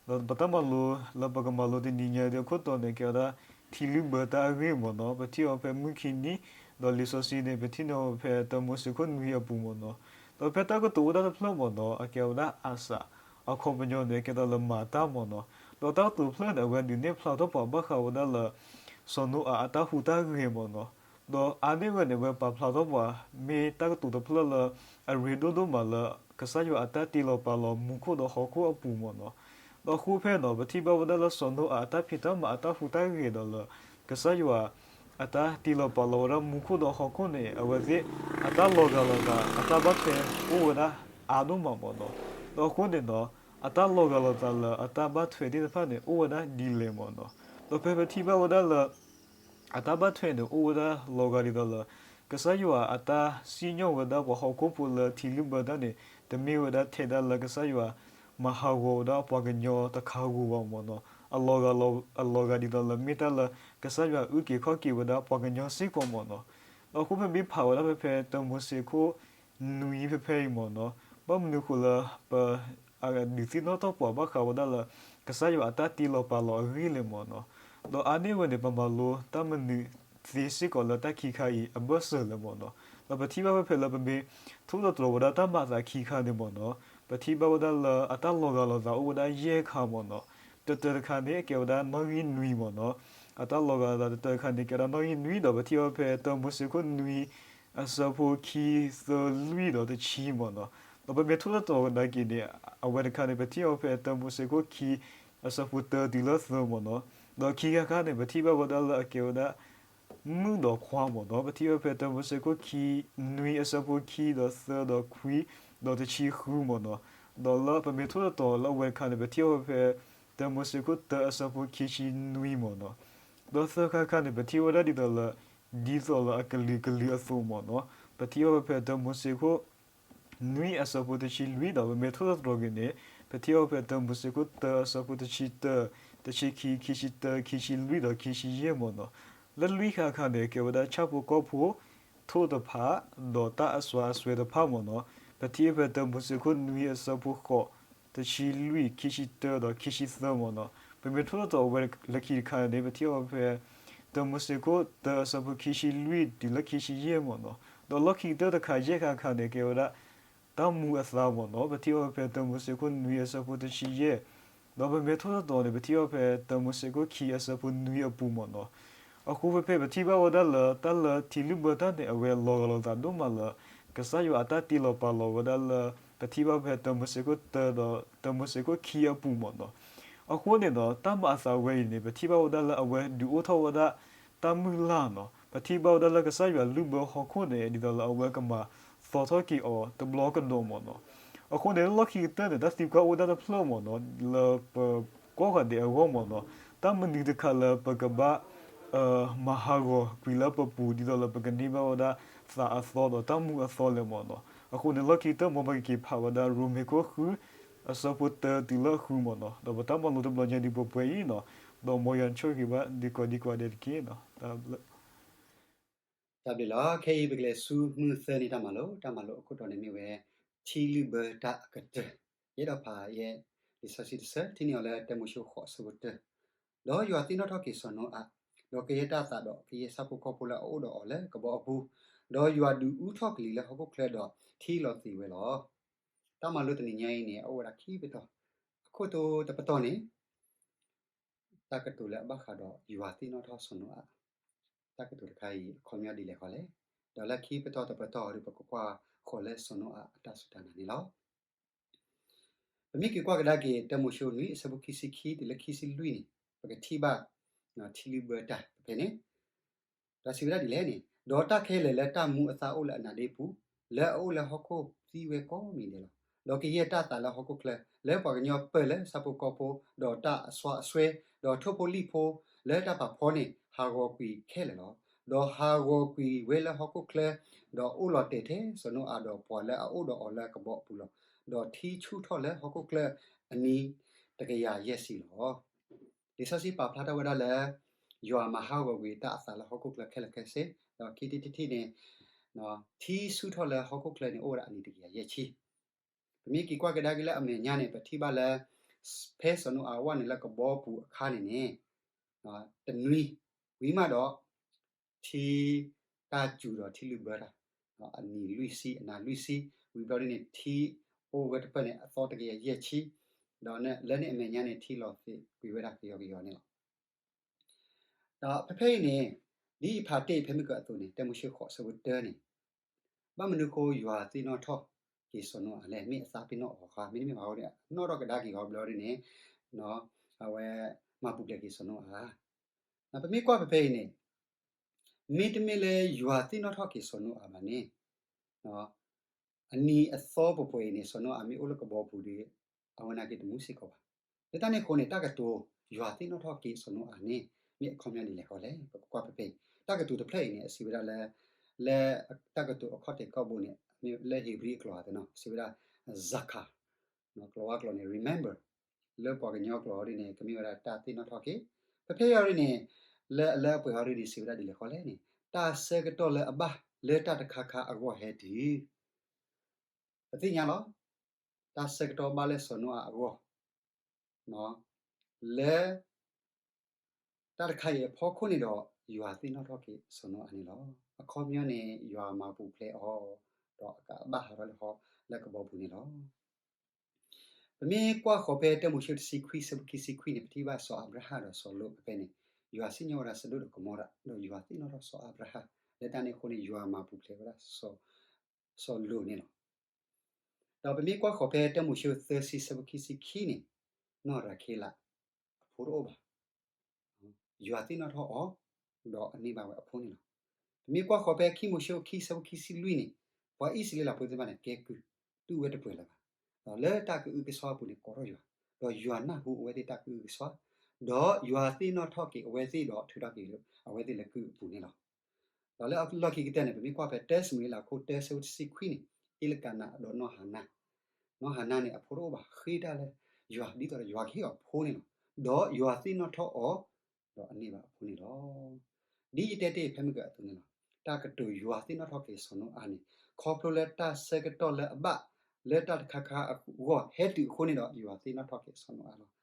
ဒီးပတၢ်မၤလိလၢပကမၤလိတနံၤညါအံၤအခိၣ်တီန့ၣ် ကဲဝဲဒၣ် ထံလုၢ်ဘၢတၢ်အဂ့ၢ်မ့ၢ်နီၤ, ပထံၣ်အီၤဖဲမုၢ်ခံနံၤ, ဒီးလံာ်စီဆှံန့ၣ် ပထံၣ်န့ၢ်အီၤဖဲတၢမိၤၡ့ခိၣ်နွံအပူၤမ့ၢ်နီၤ, ဒီးဖဲတၢ်ကတိၤအိၣ်ဒၣ်တဖျၢၣ်မ့ၢ်နီၤ အကဲဝဲဒၣ်အးစး, အခီပညီန့ၣ် ကဲဒၣ်လၢမၤတၢ်မ့ၢ်နီၤ, ဒီးတၢ်ကတိၤတဖျၢၣ်န့ၣ် အဝဲဒုးနဲၣ်ဖျါထီၣ်ပှၤဘၣ်ဃးဝဲဒၣ်လၢ စီၤနိအၤအတၢ်ဟူးတၢ်ဂဲၤမ့ၢ်နီၤ, ဒီးအါန့ၢ်ဝဲန့ၣ် အဝဲပာ်ဖျါထီၣ်ပှၤ မ့ၢ်တၢ်ကတိၤတဖျၢၣ်လၢ အရ့ဒိၣ်ဒိၣ်မးလၢ ကစၢ်ယွၤအတၢ်တ့လီၤပာ်လီၤမူခိၣ်ဒီးဟီၣ်ခိၣ်အပူၤမ့ၢ်နီၤ, ဒီးအဃိဖဲနီၤ ပထံၣ်ဘၣ်ဝဲဒၣ်လၢစီၤနိအၤအတၢ်ဖံးတၢ်မၤအတၢ်ဟူးတၢ်ဂဲၤဒီးလၢ ကစၢ်ယွၤ အတၢ်တ့လီၤပာ်လီၤဝဲဒၣ်မူခိၣ်ဒီးဟီၣ်ခိၣ်န့ၣ် အဝဲသ့ၣ် အတၢ်လီၤဂာ်လီၤသး အတၢ်ဘၣ်ထွဲအိၣ်ဝဲဒၣ်အါဒိၣ်မးမ့ၢ်နီၤ, ဒီးအဃိန့ၣ်နီၤ အတၢ်လီၤဂာ်လီၤသးလၢအတၢ်ဘၣ်ထွဲသ့ၣ်တဖၣ်န့ၣ် အိၣ်ဝဲဒၣ်ဒ်လဲၣ်မ့ၢ်နီၤ, ဒီးဖဲပထံၣ်ဘၣ်ဝဲဒၣ်လၢ အတၢ်ဘၣ်ထွဲန့ၣ် အိၣ်ဝဲဒၣ်လီၤဂာ်ဒ်သိးလၢ ကစၢ်ယွၤအတၢ်စံၣ်ညီၣ်ဝဲဒၣ်ပှၤဟီၣ်ခိၣ်ဖိလၢထံလုၢ်ဘၢတၢ်န့ၣ် တမ့ၢ်ဝဲဒၣ်ထဲဒၣ်လၢကစၢ်ယွၤ မၤဟးဂီၤဝဲဒၣ်ပှၤကညီတခါဂီၤဘၣ်မ့ၢ်နီၤ, အလီၤဂာ်လီၤ အလီၤဂာ်ဒ်သိးလၢမ့ၢ်တၢ်လၢ ကစၢ်ယွၤအုၣ်က့ၤခီၣ်က့ၤဝဲဒၣ်ပှၤကညီစ့ၢ်ကီးမ့ၢ်နီၤ, ဒီးအဃိဖဲမ့ၢ်ဖးဝဲဒၣ်ဖဲဖဲတၢမိၤၡ့ခိၣ် နွံဖဲဖဲအံၤမ့ၢ်နီၤ, ဘၣ်မနုၤဃိလၢပ အဒုးသ့ၣ်နီၣ်ထီၣ်ပှၤဘၣ်ဃးဝဲဒၣ်လၢ ကစၢ်ယွၤအတၢ်တ့လီၤပာ်လီၤအဂ့ၢ်လဲၣ်မ့ၢ်နီၤ, ဒီးအါန့ၢ်ဝဲန့ၣ် ပမၤလိတၢ်မနုၤသ့စ့ၢ်ကီးလၢတၢ်ခံခါအံၤအဘၢၣ်စၢၤလဲၣ်မ့ၢ်နီၤ, ဒီးပထံၣ်ဘၣ်ဝဲဖဲလၢပမ့ၢ်ထိၣ်သတြီၤဝဲဒၣ်တၢ်မၤအသးခံခါန့ၣ်မ့ၢ်နီၤ, ပထံၣ်ဘၣ်ဝဲဒၣ်လၢအတၢ်လီၤဂာ်လီၤသးအိၣ်ဝဲဒၣ်ယဲၢ်ခါမ့ၢ်နီၤ, တတၢတခါန့ၣ် ကဲဝဲဒၣ်နီၣ်ဂံၢ်နွံမ့ၢ်နီၤ, အတၢ်လီၤဂာ်လီၤသးတတၢတခါန့ၣ် ကဲဝဲဒၣ်နီၣ်ဂံၢ်နွံဒီး ပထံၣ်ဘၣ်ဖဲတၢမိၤၡ့ခိၣ်နွံ အဆၢဖိခံ သၢ လွံၢ်ဒီးတဆံမ့ၢ်နီၤ, ဒီးပမ့ၢ်ထိၣ်သတြီၤကဒါက့ၤန့ၣ် အဝဲတခါန့ၣ် ပထံၣ်အီၤဖဲတၢမိၤၡ့ခိၣ်ခံ အဆၢဖိတၢတုၤလၢသၢမ့ၢ်နီၤ, ဒီးခံခါခါန့ၣ် ပထံၣ်ဘၣ်ဝဲဒၣ်လၢအကဲဝဲဒၣ် မုၣ်ဒီးခွါမ့ၢ်နီၤ, ပထံၣ်အီၤဖဲတၢမိၤၡ့ခိၣ်ခံ နွံအဆၢဖိခံဒီးသၢဒီးခွံ ဒီးတဆံဃုမ့ၢ်နီၤ, ဒီးလၢပမ့ၢ်ထိၣ်သတြီၤလၢအဝဲတခါန့ၣ် ပထံၣ်အီၤဖဲ တၢမိၤၡ့ခိၣ်တၢအဆၢဖိခံဆံနွံမ့ၢ်နီၤ, ဒီးသၢခါခါန့ၣ် ပထံၣ်ဝဲဒၣ်ဒ်သိးလၢ ဒ်သိးလၢအကလုာ်ကလုာ်အသိးမ့ၢ်နီၤ, ပထံၣ်အီၤဖဲတၢမိၤၡ့ခိၣ် နွံအဆၢဖိတဆံလွံၢ်ဒီး ပမ့ၢ်ထိၣ်သတြီၤက့ၤန့ၣ် ပထံၣ်အီၤဖဲတၢမိၤၡ့ခိၣ်တၢအဆၢဖိတဆံတၢ, တဆံခံ, ခံဆံတၢ, ခံဆံလွံၢ်ဒီးခံဆံယဲၢ်မ့ၢ်နီၤ, လၢလွံၢ်ခါခါန့ၣ် ကဲဝဲဒၣ်ဆၣ်ဖိကီၢ်ဖိ ထိၣ်တဖၣ် ဒီးတၢ်အစွါအစွဲတဖၣ်မ့ၢ်နီၤ, ပထံၣ်အီၤဖဲတၢမိၤၡ့ခိၣ်နွံအဆၢဖိဃိး, တဆံလွံၢ်, ခံဆံတၢဒီးခံဆံသၢမ့ၢ်နီၤ, ပမ့ၢ်ထိၣ်သတြီၤဝဲလၢခံတခါန့ၣ် ပထံၣ်အီၤဖဲ တၢမိၤၡ့ခိၣ်တၢအဆၢဖိခံဆံလွံၢ်တုၤလၢခံဆံယဲၢ်မ့ၢ်နီၤ, ဒီးလီၢ်ခံကတၢၢ်တခါယဲၢ်ခါခါန့ၣ် ကဲဝဲဒၣ် တၢ်မူအသါမ့ၢ်နီၤ, ပထံၣ်အီၤဖဲတၢမိၤၡ့ခိၣ်နွံအဆၢဖိတဆံယဲၢ်, ဒီးပမ့ၢ်ထိၣ်သတြီၤန့ၣ် ပထံၣ်အီၤဖဲတၢမိၤၡ့ခိၣ်ခံအဆၢဖိနွံအပူၤမ့ၢ်နီၤ, အဃိဖဲဖဲပထံၣ်ဘၣ်ဝဲဒၣ်လၢတၢ်လၢထံလုၢ်ဘၢတၢ်န့ၣ် အဝဲလီၤဂာ်လိာ်သးဒိၣ်မးလၢ ကစၢ်ယွၤအတၢ်တ့လီၤပာ်လီၤဝဲဒၣ်လၢ ပထံၣ်ဘၣ်ဖဲတၢမိၤၡ့ခိၣ်တၢဒီး တၢမိၤၡ့ခိၣ်ခံအပူၤမ့ၢ်နီၤ, အဃိန့ၣ်ဒီး တၢ်မၤအသးဝဲအံၤန့ၣ် ပထံၣ်ဘၣ်ဝဲဒၣ်လၢအဝဲဒုးအိၣ်ထီၣ်ဝဲဒၣ် တၢ်မုၢ်လၢ်နီၤ, ပထံၣ်ဘၣ်ဝဲဒၣ်လၢကစၢ်ယွၤလုၢ်ဘၢဟီၣ်ခိၣ်န့ၣ် ဒ်သိးလၢအဝဲကမၤ သီထီၣ်က့ၤအီၤတဘျီကဒီးမ့ၢ်နီၤ. အဃိန့ၣ် လၢလီၢ်ခံကတၢၢ်န့ၣ် တၢ်သံကွၢ်အိၣ်ဒၣ်တဖျၢၣ်မ့ၢ်နီၤ, လၢပကိးဂၤဒဲးအဂီၢ်မ့ၢ်နီၤ, တၢ်မနုၤတခါလၢပကဘၣ် မၤဟးဂီၤကွံာ်လၢပပူၤ ဒ်သိးလၢပကန့ၢ်ဘၣ်ဝဲဒၣ်သးအသီဒီးတၢ်မူအသီလဲၣ်မ့ၢ်နီၤ. အဃိန့ၣ် လီၢ်ခံကတၢၢ်မ့ၢ် ပကက့ၤဖးဝဲဒၣ် ရိမ့ၤခိၣ်ဃု အဆၢဖိတၢတုၤလၢဃုမ့ၢ်နီၤ, ဒီးပတၢ်မၤလိတဘျီညါဒ်ပှဲၤပှဲၤအံၤနီၤ, ဒီးမ်ယွၤဆိၣ်ဂ့ၤဘၣ်ဒံးကိးဒံးကိးဂၤဒဲးတက့ၢ်နီၤ. တၢ်ဘျုးလီၤ. ခဲအံၤ ပကလဲၤဆူမုၢ်သၢနံၤတၢ်မၤလိ, တၢ်မၤလိအခိၣ်တီန့ၣ်မ့ၢ်ဝဲ ထံလုၢ်ဘၢတၢ်အကတၢၢ်. ယအဲၣ်ဒိးဖးယဲ လံာ်စီဆှံတဆၢ ထံၣ်န့ၢ်အီၤလၢတၢမိၤၡ့ဃိးအဆၢဖိတၢ, ဒီးယွၤသ့ၣ်နီၣ်ထီၣ်က့ၤစီၤနိအၤ, ဒီးကယဲၢ်တၢ်သးဒီးကယဲၢ်ဆၣ်ဖိကီၢ်ဖိလၢအအိၣ်ဒီးအီၤလၢကဘီအပူၤ, ဒီးယွၤဒုးအူထီၣ်ကလံၤလၢဟီၣ်ခိၣ်ချၢဒီးထံလီၤသံးဝဲလီၤ. တၢ်မၤလိတနံၤညါအံၤန့ၣ် အအိၣ်ဝဲဒၣ်ခံပတီၢ်, အခိၣ်တီတပတီၢ်န့ၣ် တၢ်ကတိၤလၢအဘၣ်ဃးဒီးယွၤသ့ၣ်နီၣ်ထီၣ်စီၤနိအၤ, တၢ်ကတိၤတခါအံၤ အခီပညီဒ်လဲၣ်ဃီလဲၣ်. ဒီးလၢခံပတီၢ်တပတီၢ်ဒီး ပကကွၢ်ဃီၤလၢစီၤနိအၤအတၢ်စူၢ်တၢ်နာ်န့ၣ်လီၤ. ပမ့ၢ်က့ၤကွၢ်ကဒါက့ၤ တၢမိၤၡ့နွံ အဆၢဖိခံဆံခံတုၤလၢခံဆံလွံၢ်န့ၣ် ပကထံၣ်ဘၣ် ထံလုၢ်ဘၢတၢ်ဖဲန့ၣ် ဒီးစံးဝဲဒၣ်ဒ်လဲၣ်န့ၣ်, ဒီးတၢ်ခဲလၢာ်လၢတၢ်မူအသါအိၣ်လၢအနါဒ့ပူၤ, လၢအအိၣ်လၢဟီၣ်ခိၣ်သံဝဲကိးမံၤဒဲးလီၤ. ဒီးကယဲၢ်တၢ်သးလၢဟီၣ်ခိၣ်ချၢ, လၢပှၤကညီပၢၢ်လၢဆၣ်ဖိကီၢ်ဖိ, ဒီးတၢ်အစွါအစွဲ, ဒီးထိၣ်ဖိလံၣ်ဖိလၢတၢ်ပာ်ဖှီၣ်န့ၣ် ဟးဂီၤကွံာ်ခဲလၢာ်လီၤ. ဒီးဟးဂီၤကွံာ်ဝဲလၢဟီၣ်ခိၣ်ချၢ, ဒီးအိၣ်လီၤတဲာ်ထဲစီၤနိအၤဒီးပှၤလၢအအိၣ်ဒီးအီၤလၢကဘီအပူၤလီၤ. ဒီးထံဆူၣ်ထီၣ်လၢဟီၣ်ခိၣ်ချၢအနံၤတကယၤယဲၢ်ဆံလီၤ. လံာ်စီဆှံပာ်ဖျါထီၣ်ဝဲဒၣ်လၢ ယွၤမၤဟးဂီၤကွံာ်တၢ်အသးလၢဟီၣ်ခိၣ်ချၢခဲလၢာ်ခဲဆ့, ဒီးခံထံၣ်တထံၣ်န့ၣ် ထံဆူၣ်ထီၣ်လၢဟီၣ်ခိၣ်ချၢန့ၣ် အိၣ်ဝဲဒၣ်အနံၤတကယၤယဲၢ်ဆံ. ပမ့ၢ်က့ၤကွၢ်ကဒါက့ၤလၢအမဲာ်ညါန့ၣ် ပထံၣ်ဘၣ်လၢ ဖဲစီၤနိအၤဝဲနုာ်လၢကဘီပူၤအခါန့ၣ်န့ၣ် တနွံ ဝံၤမးဒီး ထံ တၢ်စူၤဒီးထံလုၢ်ဘၢတၢ် အနံၤလွံၢ်ဆံ အနၤလွံၢ်ဆံ, ဝံၤဘျီဒ်န့ၣ် ထံအိၣ်ဝဲတဖျၢၣ်န့ၣ် အသီတကယၤယဲၢ်ဆံ, ဒီးလၢန့ၣ်အမဲာ်ညါန့ၣ် ထံလီၤသံးကွံာ်ဝဲဒၣ်ကယီကယီန့ၣ်လီၤ. ဒီးဖဲဖဲအံၤန့ၣ် ဒ်ယဖးတ့ၢ်ဖဲမုၢ်ကၢအသိးန့ၣ် တၢမိၤၡ့ဃိးဆၢဖိတၢန့ၣ် ဘၣ်မနုၤဃိယွၤသ့ၣ်နီၣ်ထီၣ်က့ၤစီၤနိအၤလဲၣ်, မ့ၢ်အသးပ့ၤနီၣ်အီၤဧါ, မ့တမ့ၢ်ဘၣ်န့ၣ် နီၣ်ထီၣ်ကဒါက့ၤအီၤဘျီဒ်န့ၣ် အဝဲမၤပူၤဖျဲးက့ၤစီၤနိအၤ. ပမ့ၢ်ကွၢ်ဖဲဖဲအံၤန့ၣ် မ့တမ့ၢ်လၢယွၤသ့ၣ်နီၣ်ထီၣ်က့ၤစီၤနိအၤဘၣ်န့ၣ် အနံၤအသီပှဲၤပှဲၤအံၤန့ၣ် စီၤနိအၤမ့ၢ်အိၣ်လၢကဘီပူၤဒီး အဝဲနာ်က့တမူစ့ၢ်ကီးဘၣ်. လၢတၢ်န့ၣ်အဃိန့ၣ် တၢ်ကတိၤယွၤသ့ၣ်နီၣ်ထီၣ်က့ၤစီၤနိအၤန့ၣ် မ့ၢ်အခီပညီဒ်လဲၣ်ဃီလဲၣ်, ပကကွၢ်ဖဲဖဲအံၤ. တၢ်ကတိၤတဖျၢၣ်အံၤန့ၣ် အစံးဝဲဒၣ်လၢ လၢတၢ်ကတိၤအခီၣ်ထံးခီၣ်ဘိန့ၣ် မ့ၢ်လၢဧ့ၤဘြံၤအကျိာ်အသိးနီၤ အစံးဝဲဒၣ် zakar, ကျိာ်ဝါကျိာ်န့ၣ် remember, လၢပှၤကညီကျိာ်အီၤဒ်န့ၣ် ကမ့ၢ်ဝဲဒၣ်တၢ်သ့ၣ်နီၣ်ထီၣ်က့ၤ. ဖဲဖဲအံၤအီၤဒ်န့ၣ် လၢအလၢအပှဲၤအီၤဒ်န့ၣ် စံးဝဲဒၣ်ဒ်လဲၣ်ဃီလဲၣ်န့ၣ် တၢ်ဆၢကတီၢ်လၢအဘၣ်လၢတၢ်တခါခါအဂီၢ်ဟဲတုၤ ပသ့ၣ်ညါလီၤ. တၢ်ဆၢကတီၢ်ဘၣ်လၢစီၤနိအၤအဂီၢ် လၢ တၢ်တခါအံၤအဖီခိၣ်န့ၣ်ဒီး ယွၤသ့ၣ်နီၣ်ထီၣ်က့ၤစီၤနိအၤန့ၣ်လီၤ. အခီပညီန့ၣ် ယွၤမၤပူၤဖျဲးအီၤ ဒီးအကဘၣ်ဟးထီၣ်လၢဟီၣ်လၢကဘီပူၤန့ၣ်လီၤ. ပမ့ၢ်ကွၢ်ဃီၤဖဲတၢမိၤၡ့တဆံခွံ ဆၢဖိခံဆံခွံန့ၣ် ပထံၣ်ဘၣ်စီၤအၤဘြၤဟၣ်ဒီးစီၤလိာ်ဖဲဖဲန့ၣ် ယွၤစံၣ်ညီၣ်ဝဲဒၣ်စဒိၣ်ဒီးကမိရၤ ဒီးယွၤသ့ၣ်နီၣ်ထီၣ်စီၤအၤဘြၤဟၣ် လၢတၢ်န့ၣ်အဃိန့ၣ် ယွၤမၤပူၤဖျဲးဝဲဒၣ် စီၤလိာ်န့ၣ်လီၤ. ဒီးပမ့ၢ်ကွၢ်ဃီၤဖဲတၢမိၤၡ့သၢဆံ ဆၢဖိခံဆံခံန့ၣ် နီၢ်ရၤခ့လး အဖိတအိၣ်ဘၣ်. ယွၤသ့ၣ်နီၣ်ထီၣ်အီၤ ဒီးအန့ၢ်ဘၣ်ဝဲအဖိန့ၣ်လီၤ. ပမ့ၢ်ကွၢ်ဃီၤဖဲခံမိၤၡ့ခံ ဆၢဖိခံဆံလွံၢ်န့ၣ် ပှၤအံၣ်စရ့လးဖိသ့ၣ်တဖၣ်န့ၣ် ကဲကုၢ် တူၢ်ဝဲတပှဲၤလၢၤဘၣ်. ဒီးလၢတၢ်ကအုကစွါအပူၤန့ၣ် ကိးထီၣ်ယွၤ, ဒီးယွၤနၢ်ဟူအဝဲသ့ၣ်တၢ်ကအုကစွါ, ဒီးယွၤသ့ၣ်နီၣ်ထီၣ်က့ၤအဝဲသ့ၣ်ဒီးထုးထီၣ်က့ၤအဝဲသ့ၣ်လၢကုၢ်အပူၤန့ၣ်လီၤ. ဒီးလၢအလီၢ်ခံကတၢၢ်န့ၣ် ပမ့ၢ်ကွၢ်ဖဲတၢၡမူၤအ့လး အခိၣ်တၢ ဆၢဖိတဆံခွံန့ၣ် အ့လကနၤဒီးနီၢ်ဟၤနၤ, နီၢ်ဟၤနၤန့ၣ် အဖိတအိၣ်ဘၣ် ဃ့တၢ်လၢယွၤ ဒ်သိးဒီးယွၤကဟ့ၣ်အီၤဖိန့ၣ်လီၤ. ဒီးယွၤသ့ၣ်နီၣ်ထီၣ်အီၤ ဒီးအန့ၢ်ဘၣ်အဖိန့ၣ်လီၤ. ဒ်ယတဲတ့ၢ်ဖဲမုၢ်ကၢအသိးန့ၣ်လီၤ. တၢ်ကတိၤယွၤသ့ၣ်နီၣ်ထီၣ်က့ၤစီၤနိအၤန့ၣ် ခီဖျိလၢတၢ်ဆၢကတီၢ်လၢအဘၣ် လၢတၢ်တခါခါအဂီၢ်ဟဲတုၤအဃိန့ၣ်ဒီး ယွၤသ့ၣ်နီၣ်ထီၣ်က့ၤစီၤနိအၤလီၤ.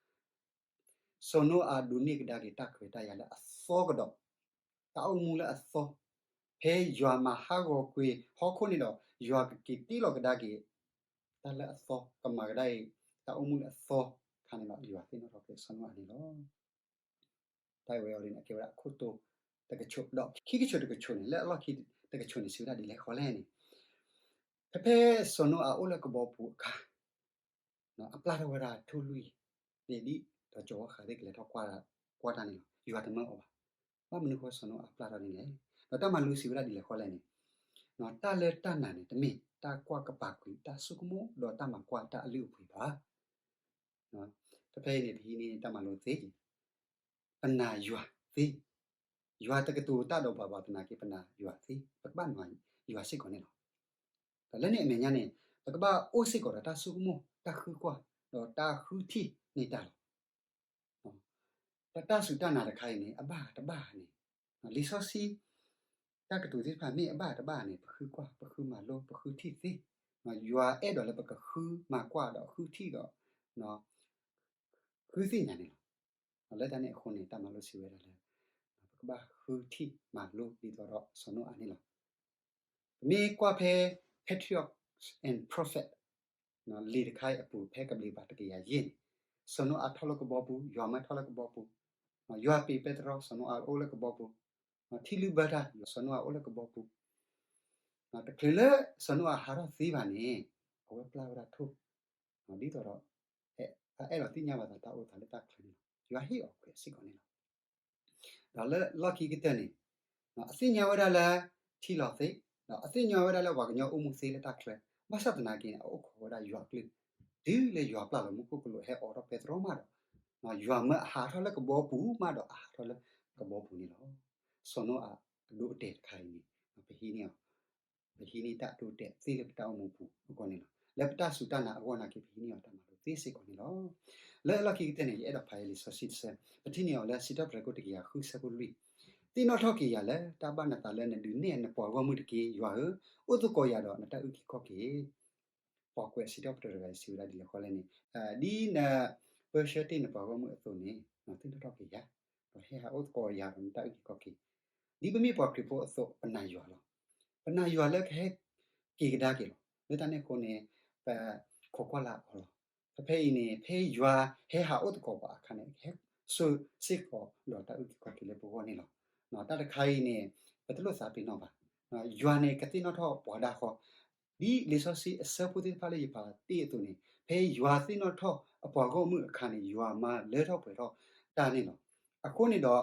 စီၤနိအၤဒိးန့ၢ်ကဒါက့ၤတၢ်ခွဲးတၢ်ယာ်လၢအသီကဒီး, တၢ်အိၣ်မူလၢအသီ, ဖဲယွၤမၤဟးဂီၤကွံာ်ဟီၣ်ခိၣ်န့ၣ်ဒီး ယွၤကက့ၤတ့လီၤကဒါက့ၤ တၢ်လၢအသီ ကမၤကဒါအံၤ တၢ်အိၣ်မူလၢအသီခါန့ၣ်ဒီး ယွၤသ့ၣ်နီၣ်ထီၣ်က့ၤစီၤနိအၤန့ၣ်လီၤ. တၢ်အဝဲအီၤဒ်န့ၣ် အကဲဝဲဒၣ်အခိၣ်တီတကဆိး, ဒီးခံကဆိးတကဆိးန့ၣ် လၢအလီၢ်ခံတကဆိးန့ၣ် စံးဝဲဒၣ်ဒ်လဲၣ်ဃီလဲၣ်န့ၣ်, ဖဲဖဲစီၤနိအၤအိၣ်လၢကဘီပူၤအခါ အပျၢ်ထီၣ်ဝဲဒၣ်ထိၣ်လွံၢ်ဒ့ဒံး ဒီးကၠီၤဝီဃးသ့ၣ်ကလဲၤထီၣ်ကွၢ်တၢ်န့ၣ်လီၤ. ယွၤတမၢအီၤဘၣ်. ဘၣ်မနုၤဃိစီၤနိအၤပျၢ်ထီၣ်ဒ်န့ၣ်လဲၣ်. ဒီးတၢ်မၤလိစံးဝဲဒၣ်ဒ်လဲၣ်ဃီလဲၣ်န့ၣ်, တၢ်လၢတၢ်နာ်န့ၣ် တမ့ၢ်တၢ်ကွၢ်ကပၤကွံာ်တၢ်ဆိကမိၣ် ဒီးတၢ်မၤကွၢ်တၢ်အလုၢ်အပှ့ၤဘၣ်. ဖဲဖဲအံၤန့ၣ် ပဟံးန့ၢ်တၢ်မၤလိသ့ ပနာ်ယွၤသ့, ယွၤတကတိၤတၢ်ဒီးပှၤဘၣ်သနာ်က့ ပနာ်ယွၤသ့, ပကဘၣ်နာ်ယွၤစ့ၢ်ကီးန့ၣ်လီၤ. ဒီးလၢန့ၣ်အမဲာ်ညါန့ၣ် ပကဘၣ်အိၣ်စ့ၢ်ကီးဒီးတၢ်ဆိကမိၣ် တၢ်ဃုကွၢ် ဒီးတၢ်ဃုထံၣ်န့ၢ်တၢ်လီၤ. ပတၢ်စူၢ်တၢ်နာ်တခါအံၤန့ၣ် အဘၣ်တဘၣ်န့ၣ် လံာ်စီဆှံ တၢ်ကတိၤသ့ၣ်တဖၣ်မ့ၢ်အဘၣ်တဘၣ်န့ၣ် ပဃုကွၢ် ပဃုမၤလိ ပဃုထံၣ်သ့, ယွၤအဲၣ်ဒိးလၢပကဃုမၤကွၢ်ဒီးဃုထံၣ်ဒီး ဃုသ့ၣ်ညါန့ၣ်လီၤ. လၢတၢ်န့ၣ်အဃိန့ၣ် တၢ်မၤလိစံးဝဲဒၣ်လၢ ပကဘၣ်ဃုထံၣ်မၤလိဒ်သိးဒီးစီၤနိအၤန့ၣ်လီၤ. ပမ့ၢ်ကွၢ်ဖဲ Patriarchs and Prophets လံာ်တခါအံၤအပူၤ ဖဲကဘျံးပၤတကယၤယဲၢ်န့ၣ် စီၤနိအၤထီၣ်လၢကဘီပူၤ, ယွၤမၢထီၣ်လၢကဘီပူၤ, ယွၤပ့ၤပဲတြီ စီၤနိအၤအိၣ်လၢကဘီပူၤ, ထံလုၢ်ဘၢတၢ် စီၤနိအၤအိၣ်လၢကဘီပူၤ, တချုးလၢစီၤနိအၤဟးထီၣ်သ့ဘၣ်န့ၣ် အဝဲပျၢ်ဝဲဒၣ်ထိၣ် ဒ်သိးဒီး အအဲၣ်ဒိးသ့ၣ်ညါဘၣ်သးတၢ်အိၣ်သးလၢတၢ်ချၢန့ၣ်လီၤ. ယွၤဟ့ၣ်အီၤခွဲးစ့ၢ်ကီးန့ၣ်လီၤ. ဒီးလၢလီၢ်ခံကတၢၢ်န့ၣ် အသ့ၣ်ညါဝဲဒၣ်လၢ ထံလီၤသ့, ဒီးအသ့ၣ်ညါဝဲဒၣ်လၢပှၤကညီအိၣ်မူသ့လၢတၢ်ချၢ, ဘၣ်ဆၣ်သနာ်က့န့ၣ် အအိၣ်ခိးဝဲဒၣ်ယွၤအကလုၢ် တုၤလၢယွၤပျၢ်လီၤမူခိၣ်ကလူးဟဲအိးထီၣ်ပဲတြီမးဒီး ယွၤမၢအဟးထီၣ်လၢကဘီပူၤမးဒီးအဟးထီၣ်လၢကဘီပူၤန့ၣ်လီၤ. စီၤနိအၤအဒိအတဲာ်တခါအံၤန့ၣ် ပဟံးန့ၢ်အီၤ ပဟံးန့ၢ်တၢ်အဒိအတဲာ်သ့လၢပတၢ်အိၣ်မူပူၤအဂီၢ်န့ၣ်လီၤ. လၢပတၢ်စူၢ်တၢ်နာ်အဂီၢ်နာ်က့ ပဟံးန့ၢ်အီၤတၢ်မၤလိသ့စ့ၢ်ကီးန့ၣ်လီၤ. လၢလီၢ်ခံကတၢၢ်န့ၣ် ယအဲၣ်ဒိးဖးယဲလံာ်စီဆှံတဆၢ, ပထံၣ်န့ၢ်အီၤလၢစံးထီၣ်ပတြၢၤခိၣ်တကယၤဃုဆၢဖိလွံၢ်, သ့ၣ်နီၣ်ထီၣ်က့ၤယၤလၢတၢ်ဘၣ်နသးလၢနဒုးနဲၣ်နပှၤဂီၢ်မုၢ်တက့ၢ်. ယွၤဧၢ, အိၣ်သကိးယၤဒီးနတၢ်အုၣ်က့ၤခီၣ်က့ၤ ပှၤကွဲးစံးထီၣ်ပတြၢၤတဂၤအံၤစံးဝဲဒၣ်ဒ်လဲၣ်ဃီလဲၣ်န့ၣ်, ဒ်နပၢဆှၢတ့ၢ်နပှၤဂီၢ်မုၢ်အသိးန့ၣ် သ့ၣ်နီၣ်ထီၣ်က့ၤယၤ, ဒီးဟဲဟးအိၣ်သကိးယၤဒီးနတၢ်အုၣ်က့ၤခီၣ်က့ၤ, ဒ်ပမ့ၢ်ပှၤခရံာ်ဖိအသိး ပနာ်ယွၤလီၤ. ပနာ်ယွၤလၢကဟဲက့ၤကဒါက့ၤလီၤ. လၢတၢ်န့ၣ်အဃိန့ၣ် ပခိးကွၢ်လၢအီၤလီၤ. ဖဲဖဲအံၤန့ၣ် ဖဲယွၤဟဲဟးအိၣ်သကိးပှၤအခါန့ၣ် ကဟဲစိာ်စ့ၢ်ကီးဒီးတၢ်အုၣ်က့ၤခီၣ်က့ၤလၢပဂီၢ်န့ၣ်လီၤ. တၢ်တခါအံၤန့ၣ် ပတလိၣ်သးပ့ၤနီၣ်ဘၣ်. ယွၤန့ၣ်ကသ့ၣ်နီၣ်ထီၣ်ပှၤဒၣ်ဃီ, ဒ်လံာ်စီဆှံအဆၢဖိသ့ၣ်တဖၣ်လၢယဖးတ့ၢ်အသိးန့ၣ် ဖဲယွၤသ့ၣ်နီၣ်ထီၣ်အပှၤဂီၢ်မုၢ်အခါန့ၣ် ယွၤမၤလၢထီၣ်ပှဲၤထီၣ်တၢ်န့ၣ်လီၤ. အဃိန့ၣ်ဒီး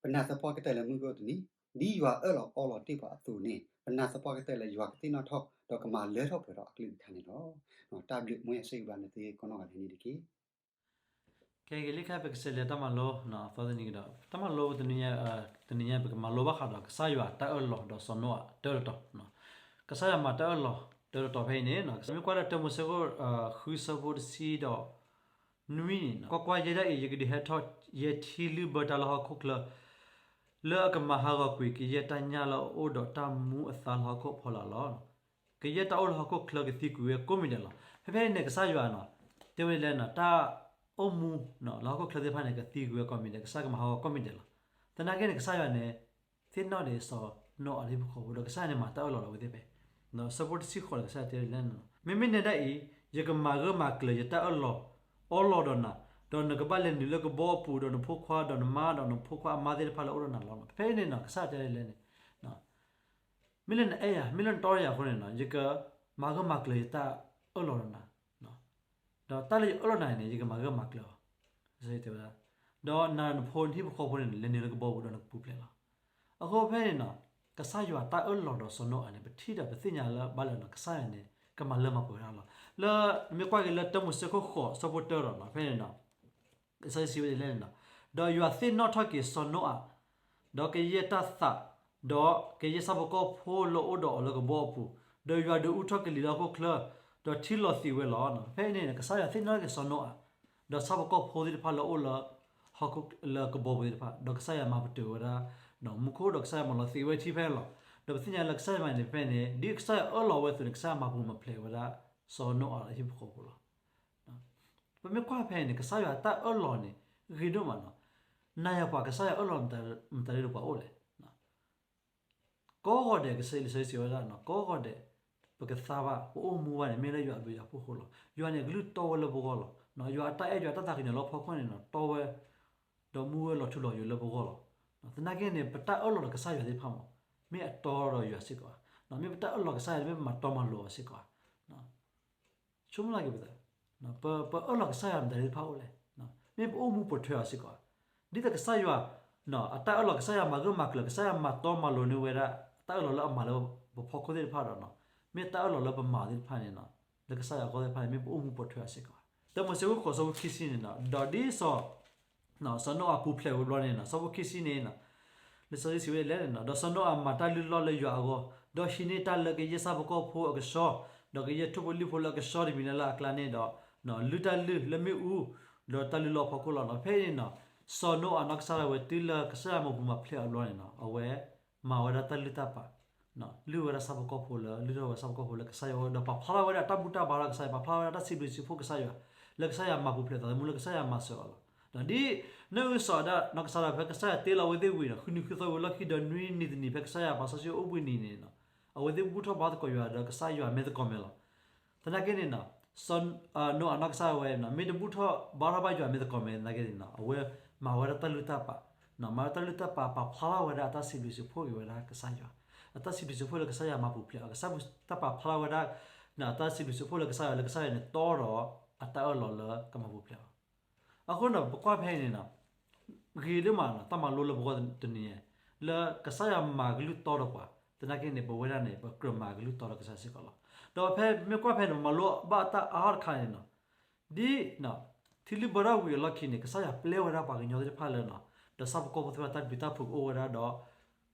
ပနာ်သပှၢ်ကတၢၢ်လၢမုၢ်ကအိၣ်တနံၤ, ဒ်ယွၤအၢၣ်လီၤအီလီၤတ့ၢ်ပှၤအသိးန့ၣ် ပနာ်သပှၢ်ကတၢၢ်လၢယွၤကသ့ၣ်နီၣ်ထီၣ် ဒီးကမၤလၢထီၣ်ပှဲၤထီၣ်အကလုၢ်ကထါန့ၣ်လီၤ. တၢ်ဘျုးမွဲအဆၢဂ့ၤဘၣ်နသုကိးနီၢ်ဂၤဒဲးန့ၣ်တက့ၢ်. ခဲက့ၤလံခဲ ပကစးလဲၤတၢ်မၤလိ အသီတနံၤကဒီး တၢ်မၤလိတနံၤညါ တနံၤညါ ပကမၤလိဘၣ်ဃးဒီးကစၢ်ယွၤတၢ်အၢၣ်လီၤဒီးစီၤနိအၤတၢတတီၤ, ကစၢ်ယွၤမၤတၢ်အၢၣ်လီၤတၢတတီၤဖဲအံၤန့ၣ် မ့ၢ်ကွၢ်လၢတၢမိၤၡ့ခိၣ် ဃုဆၢဖိတဆံဒီး နွံန့ၣ် ကွၢ်ကွၢ်, ယဲဒၣ်အံၤ ယကဒုးဟဲထီၣ်ယဲထံလုၢ်ဘၢတၢ်လၢဟီၣ်ခိၣ်ချၢ လၢအကမၤဟးဂီၤကွံာ်ကယဲၢ်တၢ်ညၣ်လၢအအိၣ်ဒီးတၢ်မူအသါလၢဟီၣ်ခိၣ်အဖီလာ်လီၤ. ကယဲၢ်တၢ်အိၣ်လၢဟီၣ်ခိၣ်ချၢကသံကွံာ်ဝဲကိးမံၤဒဲးလီၤ. ဖဲဖဲအံၤန့ၣ် ကစၢ်ယွၤန့ၣ် တဲဝဲဒ်လဲၣ်န့ၣ် တၢ်အိၣ်မူလၢဟီၣ်ခိၣ်ချၢသ့ၣ်တဖၣ်န့ၣ် ကသံကွံာ်ဝဲကိးမံၤဒဲး ကစၢ်ကမၤဟးဂီၤကိးမံၤဒဲးလီၤ. သနာ်က့န့ၣ် ကစၢ်ယွၤန့ၣ် သ့ၣ်နီၣ်ဒံးစီၤနိအၤလၢဟံၣ်ဖိဃီဖိ ဒီးကစၢ်ယွၤန့ၣ်မၤတၢ်အၢၣ်လီၤလၢအဝဲသ့ၣ်ဖဲ ဆၢဖိတဆံဃိးဒီး ကစၢ်ယွၤတဲဝဲဒ်လဲၣ်န့ၣ် မ့မ့ၢ်နဲဒၣ်အံၤ ယကမၤဂၢၢ်မၤကျၢၤယတၢ်အၢၣ်လီၤအီလီၤဒီးနၤ, ဒီးနကဘၣ်လဲၤနုာ်လၢကဘီအပူၤ ဒီးနဖိခွါ ဒီးနမါ ဒီးနဖိခွါအမါသ့ၣ်တဖၣ်လၢအအိၣ်ဒီးနၤလီၤ. ဖဲအံၤန့ၣ် ကစၢ်ယွၤတဲဒ်လဲၣ်န့ၣ် မ့ၢ်လၢနအဲၣ်ယၤ မ့ၢ်လၢနတီယၤအဃိန့ၣ် ယကမၤဂၢၢ်မၤကျၢၤယတၢ်အၢၣ်လီၤဒီးနၤ, ဒီးတၢ်လၢယအၢၣ်လီၤနၤန့ၣ် ယကမၤဂၢၢ်မၤကျၢၤအီၤ, တဲဝဲဒၣ်, ဒီးနၤနဖိနဟံၣ်ဖိဃီဖိန့ၣ် လဲၤနုာ်လၢကဘီပူၤဒီးနကပူၤဖျဲးလီၤ. အဃိဖဲန့ၣ် ကစၢ်ယွၤတၢ်အၢၣ်လီၤဒီးစီၤနိအၤန့ၣ် ပထံၣ်ဒီးပသ့ၣ်ညါလၢဘၣ်လၢ ကစၢ်ယွၤန့ၣ် ကမၤလၢမၤပှဲၤဝဲဒၣ်လီၤ. လၢနမ့ၢ်ကွၢ်က့ၤလၢတၢမိၤၡ့ခိၣ်ဃိး ဆၢဖိတၢဒီး ဖဲန့ၣ် ကစၢ်ယွၤစံးဝဲဒ်လဲၣ်န့ၣ်, ဒီးယွၤသ့ၣ်နီၣ်ထီၣ်က့ၤစီၤနိအၤ, ဒီးကယဲၢ်တၢ်သး, ဒီးကယဲၢ်ဆၣ်ဖိကီၢ်ဖိလၢအအိၣ်ဒီးအီၤလၢကဘီအပူၤ, ဒီးယွၤဒုးအူထီၣ်ကလံၤလၢဟီၣ်ခိၣ်ချၢ, ဒီးထံလီၤသံးဝဲလီၤ. ဖဲအံၤန့ၣ် ကစၢ်ယွၤသ့ၣ်နီၣ်ထီၣ်က့ၤစီၤနိအၤ, ဒီးဆၣ်ဖိကီၢ်ဖိသ့ၣ်တဖၣ်လၢအအိၣ်လၢ ဟီၣ်ခိၣ်လၢကဘီပူၤသ့ၣ်တဖၣ်, ဒီးကစၢ်ယွၤမၤပတုာ်ဝဲဒၣ် ဒီးမူခိၣ် ဒီးကစၢ်ယွၤမၤလီၤသံးဝဲထံဖဲန့ၣ်လီၤ. ဒီးပသ့ၣ်ညါလၢကစၢ်ယွၤမၤန့ၣ် ဖဲန့ၣ် ဒ်ကစၢ်ယွၤအၢၣ်လီၤဝဲအသိးန့ၣ် ကစၢ်ယွၤမၤပူၤမၤဖျဲးဝဲဒၣ် စီၤနိအၤဒီးအဟံၣ်ဖိဃီဖိလီၤ. ပမ့ၢ်ကွၢ်ဖဲအံၤန့ၣ် ကစၢ်ယွၤတၢ်အၢၣ်လီၤန့ၣ် ဂ့ၤဒိၣ်မးလီၤ. နၤယၤပှၤ ကစၢ်ယွၤအၢၣ်လီၤမတၤဒ်ဒီးပှၤအိၣ်လဲၣ်. ကိးဂီၤဒဲး ကစၢ်ယ့ၣ်ၡူးစံးဝဲဒၣ်န့ၣ် ကိးဂီၤဒဲး ပကသါဘၣ် ပအိၣ်မူဘၣ်န့ၣ် မ့ၢ်လၢယွၤအဘျုးယွၤအဖှိၣ်အဃိလီၤ. ယွၤန့ၣ် အကလုၢ်တီဝဲလၢပဂီၢ်လီၤ. ယွၤအတၢ်အဲၣ် ယွၤအတၢ်သးကညီၤလၢဟီၣ်ခိၣ်န့ၣ် တီဝဲ ဒီးမူဝဲလီၤထူလီၤယိာ်လၢပဂီၢ်လီၤ. သနာ်က့န့ၣ် ပတၢ်အၢၣ်လီၤဒီးကစၢ်ယွၤသ့ၣ်တဖၣ်မး မ့ၢ်အတီဒီးယွၤစ့ၢ်ကီးဧါ. မ့ၢ်ပတၢ်အၢၣ်လီၤကစၢ်ယွၤ မ့ၢ်ပမၤတီမၤလိၤအီၤစ့ၢ်ကီးဧါ. ဆိကမိၣ်လၢက့ၤပသး, ပအၢၣ်လီၤကစၢ်ယွၤမတၤသ့ၣ်တဖၣ်အိၣ်လဲၣ်. မ့ၢ်ပအိၣ်မူပိာ်ထွဲအီၤစ့ၢ်ကီးဧါ. ဒ်သိးကစၢ်ယွၤ အတၢ်အၢၣ်လီၤ ကစၢ်ယွၤမၤဂၢၢ်မၤကျၢၤ ကစၢ်ယွၤမၤတီမၤလိၤန့ၢ်ဝဲဒၣ် တၢ်အၢၣ်လီၤလၢအမၤလၢ ပဖီခိၣ်သ့ၣ်တဖၣ်ဒီး မ့ၢ်တၢ်အၢၣ်လီၤလၢပမၤသ့ၣ်တဖၣ်န့ၣ် လၢကစၢ်ယွၤအဂီၢ်သ့ၣ်တဖၣ်န့ၣ် မ့ၢ်ပအိၣ်မူပိာ်ထွဲအီၤစ့ၢ်ကီး. တၢမိၤၡ့ခိၣ်ဃိးဆၢဖိခံဆံန့ၣ် ဒီးဒ်စီၤ စီၤနိအၤပူၤဖျဲးဝံၤဘျီန့ၣ် ဆၢဖိခံဆံန့ၣ် လံာ်စီဆှံစံးဝဲဒ်လဲၣ်န့ၣ် ဒီးစီၤနိအၤမၤတၢ်လုၢ်လီၢ်လၢယွၤအဂီၢ်, ဒီးဟံးန့ၢ်တၢ်လၢကယဲၢ်ဆၣ်ဖိကီၢ်ဖိအကဆှီ, ဒီးကယဲၢ်ထိၣ်ဖိလံၣ်ဖိလၢအကဆှီတမံၤလၢ်လၢ်အကျါန့ၣ်ဒီး လုၢ်တၢ်လုၢ်လၢမ့ၣ်အူ ဒီးတၢ်လုၢ်လီၢ်အဖီခိၣ်လီၤ. ဖဲအံၤန့ၣ် စီၤနိအၤနီၢ်ကစၢ်ဒၣ်ဝဲတုၤလၢကစၢ်ယွၤမၤပူၤမၤဖျဲးအီၤဘျီန့ၣ် အဝဲမၤဝဲဒၣ်တၢ်လုၢ်တၢ်ပာ် လုၢ်ဝဲဒၣ်ဆၣ်ဖိကီၢ်ဖိလၢ လုၢ်ထီၣ်ဝဲဆၣ်ဖိကီၢ်ဖိလၢကစၢ်ယွၤအအိၣ် ဒီးပာ်ဖျါထီၣ်ဝဲဒၣ်တၢ်ဘူၣ်တၢ်ဘါဒီးကစၢ်ယွၤ ပာ်ဖျါဝဲဒၣ်တၢ်စံးဘျုးစံးဖှိၣ်ကစၢ်ယွၤ လၢကစၢ်ယွၤမၤပူၤဖျဲးသးသမူလၢကစၢ်ယွၤမၤစၢၤအီၤလီၤ. ဒီးဒ်န့ၣ်အုၣ်စီၤဒၣ်နီၢ်ကစၢ်ဒၣ်ဝဲ ဖဲကစၢ်ယွၤတ့လီၤအဝဲသ့ၣ်ဝံၤဒီး ဃုနံၤဃုသီဝံၤလီၢ်ခံဒီးနွံနံၤတနံၤ ဖဲကစၢ်ယွၤပာ်စီဆှံအိၣ်ဘှံးနံၤန့ၣ် အဝဲသ့ၣ်ဘူၣ်ထီၣ်ဘါသကိးယွၤဒီးကစၢ်ယွၤမ့ၢ်သကိးမဲာ်လီၤ. သနာ်က့န့ၣ် စီၤနိအၤနီၢ်ကစၢ်ဒၣ်ဝဲ မ့ၢ်တဘူၣ်ထီၣ်ဘါထီၣ်ဘၣ်ယွၤမ့ၢ်သကိးမဲာ်သနာ်က့န့ၣ် အဝဲမၤဝဲဒၣ်တၢ်လုၢ်တၢ်ပာ် မၤဝဲတၢ်လုၢ်တၢ်ပာ် ပာ်ဖျါထီၣ်ဝဲဒၣ်အတၢ်စံးဘျုးစံးဖှိၣ်က့ၤဝဲဒၣ်ကစၢ်ယွၤ အတၢ်စံးဘျုးစံးဖှိၣ်လၢကစၢ်ယွၤမၤပူၤဖျဲးအီၤ ကစၢ်တၢ်ပာ်ဖျါထီၣ်ဝဲဒၣ် အတၢ်စံးဘျုးစံးဖှိၣ်လၢကစၢ်ယွၤ လၢကစၢ်ယွၤန့ၣ်တီဒီးအတၢ်အၢၣ်လီၤလၢကမၤပူၤဖျဲးအီၤ အဃိန့ၣ် ပကွၢ်ဖဲအံၤန့ၣ် ဂ့ၤဒိၣ်မး တၢ်မၤလိလၢပဂီၢ်တနံၤအံၤ လၢကစၢ်ယွၤမၤကလုၢ်တီဒီးပှၤ သနာ်က့န့ၣ် ပဝဲဒၣ်န့ၣ် ပကြၢးမၤကလုၢ်တီဒီးကစၢ်ယွၤစ့ၢ်ကီးလီၤ. ဒီးဖဲမ့ၢ်ကွၢ်ဖဲန့ၣ် ပမၤလိဘၣ်တၢ်အါထီၣ်တခါန့ၣ် ဒ်ထံလုၢ်ဘၢထီၣ်ဝံၤအလီၢ်ခံန့ၣ် ကစၢ်ယွၤပျဲဝဲဒၣ်ပှၤကညီသ့ၣ်တဖၣ်လၢ ဒီးဆၣ်ဖိကီၢ်ဖိသ့ၣ်တဖၣ်တၢ်ပျံၤတၢ်ဖုးကအိၣ်ဝဲဒၣ်ဒီး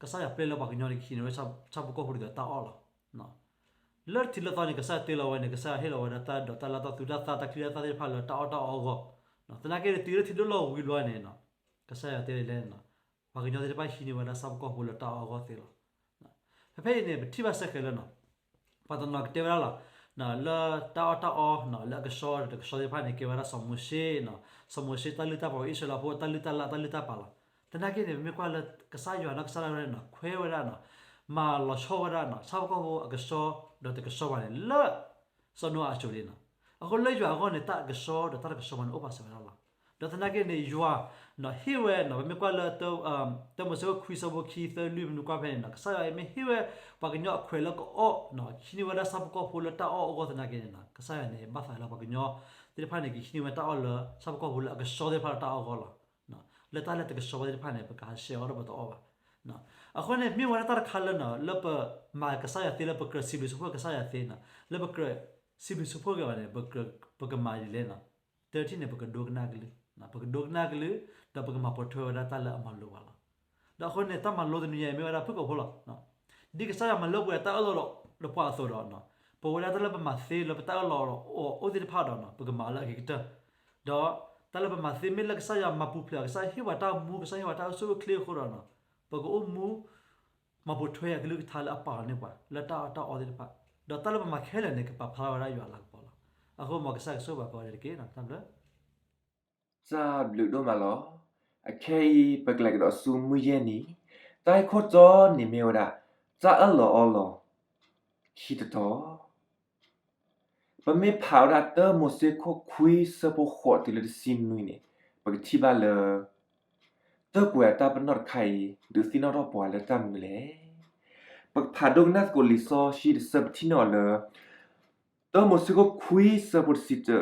ကစၢ်ယွၤပျဲလၢပှၤကညီန့ၣ်ကဟံးန့ၢ်ဝဲဆၣ်ဖိကီၢ်ဖိဒ်သိးတၢ်အီၣ်လီၤ. လၢထံးလၢသီန့ၣ် ကစၢ်ယွၤတ့လီၤဝဲန့ၣ် ကစၢ်ယွၤဟ့ၣ်လီၤဝဲဒၣ်တၢ်ဒိးတၢ်လၢ်တၢ်သူတၢ်သၣ်တၢ်ချံတၢ်သၣ်သ့ၣ်တဖၣ်လၢတၢ်အီၣ်တၢ်အီအဂီၢ်, သနာ်က့န့ၣ် တုၤလၢထံလုၢ်လီၢ်ဝံၤဘျီန့ၣ် ကစၢ်ယွၤတဲလဲၣ်န့ၣ် ပှၤကညီသ့ၣ်တဖၣ်ဟံးန့ၢ်ဝဲဒၣ်ဆၣ်ဖိကီၢ်ဖိလၢတၢ်အီၣ်အဂီၢ်သ့လီၤ. ဖဲဖဲအံၤန့ၣ် ပထံၣ်ဘၣ်စ့ၢ်ကီးလၢ ပှၤတနီၤကတဲဝဲဒၣ်လီၤ လၢတၢ်အီၣ်တၢ်အီ လၢအကဆှီဒီးတကဆှီသ့ၣ်တဖၣ်န့ၣ် ကဲဝဲဒၣ်စီၤမိၤၡ့, စီၤမိၤၡ့တၢ်လုၢ်တၢ်ပာ် အံၣ်စရ့လးဖိတၢ်လုၢ်တၢ်လၢ်တၢ်လုၢ်တၢ်ပာ်လီၤ. သနာ်က့န့ၣ် ပမ့ၢ်ကွၢ်လၢကစၢ်ယွၤနီၢ်ကစၢ်ဒၣ်ဝဲန့ၣ် ခွဲဝဲဒၣ် မၤလီၤဆီဝဲဒၣ် ဆၣ်ဖိကီၢ်ဖိအကဆှီဒီးတကဆှီဘၣ်န့ၣ် လၢစီၤနိအၤအစိၤလံန့ၣ်. အဃိလၢယွၤအဂီၢ်န့ၣ် တၢ်အကဆှီဒီးတၢ်တကဆှီဘၣ်န့ၣ် အိၣ်ပာ်စၢၤဝဲဒၣ်လီၤ. ဒီးသနာ်က့န့ၣ် ယွၤ ဟ့ၣ်ဝဲ ပမ့ၢ်ကွၢ်လၢ တၢမိၤၡ့ခွံဆၢဖိခံ သၢ လွံၢ် ပမ့ၢ်ကွၢ်ဖဲန့ၣ် ကစၢ်ယွၤအံၤမ့ၢ်ဟ့ၣ်ဝဲ ပှၤကညီအခွဲးလၢကအီၣ် ဟံးန့ၢ်ဝဲဒၣ်ဆၣ်ဖိကီၢ်ဖိလၢတၢ်အီၣ်အဂီၢ်သနာ်က့န့ၣ် ကစၢ်ယွၤန့ၣ်ဘၣ်သးလၢပှၤကညီသ့ၣ်တဖၣ်န့ၣ် ကဟံးန့ၢ်ဝဲတၢ်အီၣ်လၢ ဆၣ်ဖိကီၢ်ဖိလၢအကဆှီသ့ၣ်တဖၣ်လၢတၢ်အီၣ်အဂီၢ်လီၤ. လၢတၢ်လၢတကဆှီဘၣ်သ့ၣ်တဖၣ်န့ၣ် ပကဟးဆှဲးအီၤဒီးပတအီၣ်ဘၣ်. အဃိန့ၣ် မ့ၢ်ဝဲဒၣ်တၢ်တခါလၢ လၢပမၤကစၢ်ယွၤသ့ လၢပကြၢးစံးဘျုးစံးဖှိၣ်ကစၢ်ယွၤသ့န့ၣ် လၢပကြၢးစံးဘျုးစံးဖှိၣ်က့ၤအီၤန့ၣ် ပကမၤဒ်လဲၣ်န့ၣ် တထံၣ်န့ၣ် ပကဒိကနၣ်ကလုၢ်, ပကဒိကနၣ်ကလုၢ် ဒီးပကမၤပိာ်ထွဲဝဲဒၣ်တၢ်လၢအမၤလိဘၣ်လီၤ. ဒီးအဃိန့ၣ် တၢ်မၤလိတနံၤအံၤမ့ၢ်ဝဲဒၣ်ဖုၣ်ကိာ်ဖိလီၤ. ဒ်ကစၢ်ယွၤမၤလိပှၤတၢ်အၢၣ်လီၤဒီးပှၤအသိးဒီး ပဝဲဒၣ်တၢ်လၢပမၤသ့လၢပတၢ်အၢၣ်လီၤအီၤသ့ၣ်တဖၣ်ဒီး ပကမၤလၢအဂ့ၤကတၢၢ်, ဒီးတၢ်လၢပမၤသ့မ့ၢ်လၢကစၢ်ယွၤမၤပူၤဖျဲး ကစၢ်ယွၤဟ့ၣ်ပှၤတၢ်အိၣ်မူ ကစၢ်ယွၤဟ့ၣ်ပှၤတၢ်အိၣ်ဆူၣ်အိၣ်ချ့အဃိဒီး ပကအိၣ်မူ မၤပိာ်ထွဲအကလုၢ်ကထါလၢအပာ်လီၤန့ၢ်ပှၤ လၢတၢ်အီၣ်တၢ်အီသ့ၣ်တဖၣ်, ဒီးတၢ်လၢပမၤခဲလၢာ်န့ၣ် ကပာ်ဖျါထီၣ်ဝဲဒၣ်ယွၤအလၤကပီၤလီၤ. အဃိမ်ကစၢ်ကဆိၣ်ဂ့ၤပှၤကိးဂၤဒဲးတက့ၢ်. တၢ်ဘျုး တၢ်ဘျုးဒိၣ်မးလီၤ. အခဲအံၤ ပကလဲၤကဒီးဆူမုၢ်ယဲၢ်နံၤ, တၢ်ဂ့ၢ်ခိၣ်တီန့ၣ်မ့ၢ်ဝဲဒၣ် တၢ်အၢၣ်လီၤအီလီၤ ခံတတီၤ ပမ့ၢ်ဖးဝဲဒၣ်တၢမိၤၡ့ခိၣ်ခွံဆၢဖိဃိးတုၤလၢတဆံနွံန့ၣ် ပကထံၣ်ဘၣ်လၢ တၢ်ကွဲးအတၢ်ပနီၣ်တခါအံၤ ဒုးသ့ၣ်နီၣ်ထီၣ်ပှၤလၢတၢ်မနုၤလဲၣ်. ပကဖးဒိကနၣ်သကိးလံာ်စီဆှံတဆၢ ပထံၣ်န့ၢ်အီၤလၢ တၢမိၤၡ့ခိၣ်ခွံဆၢဖိတဆံတၢ,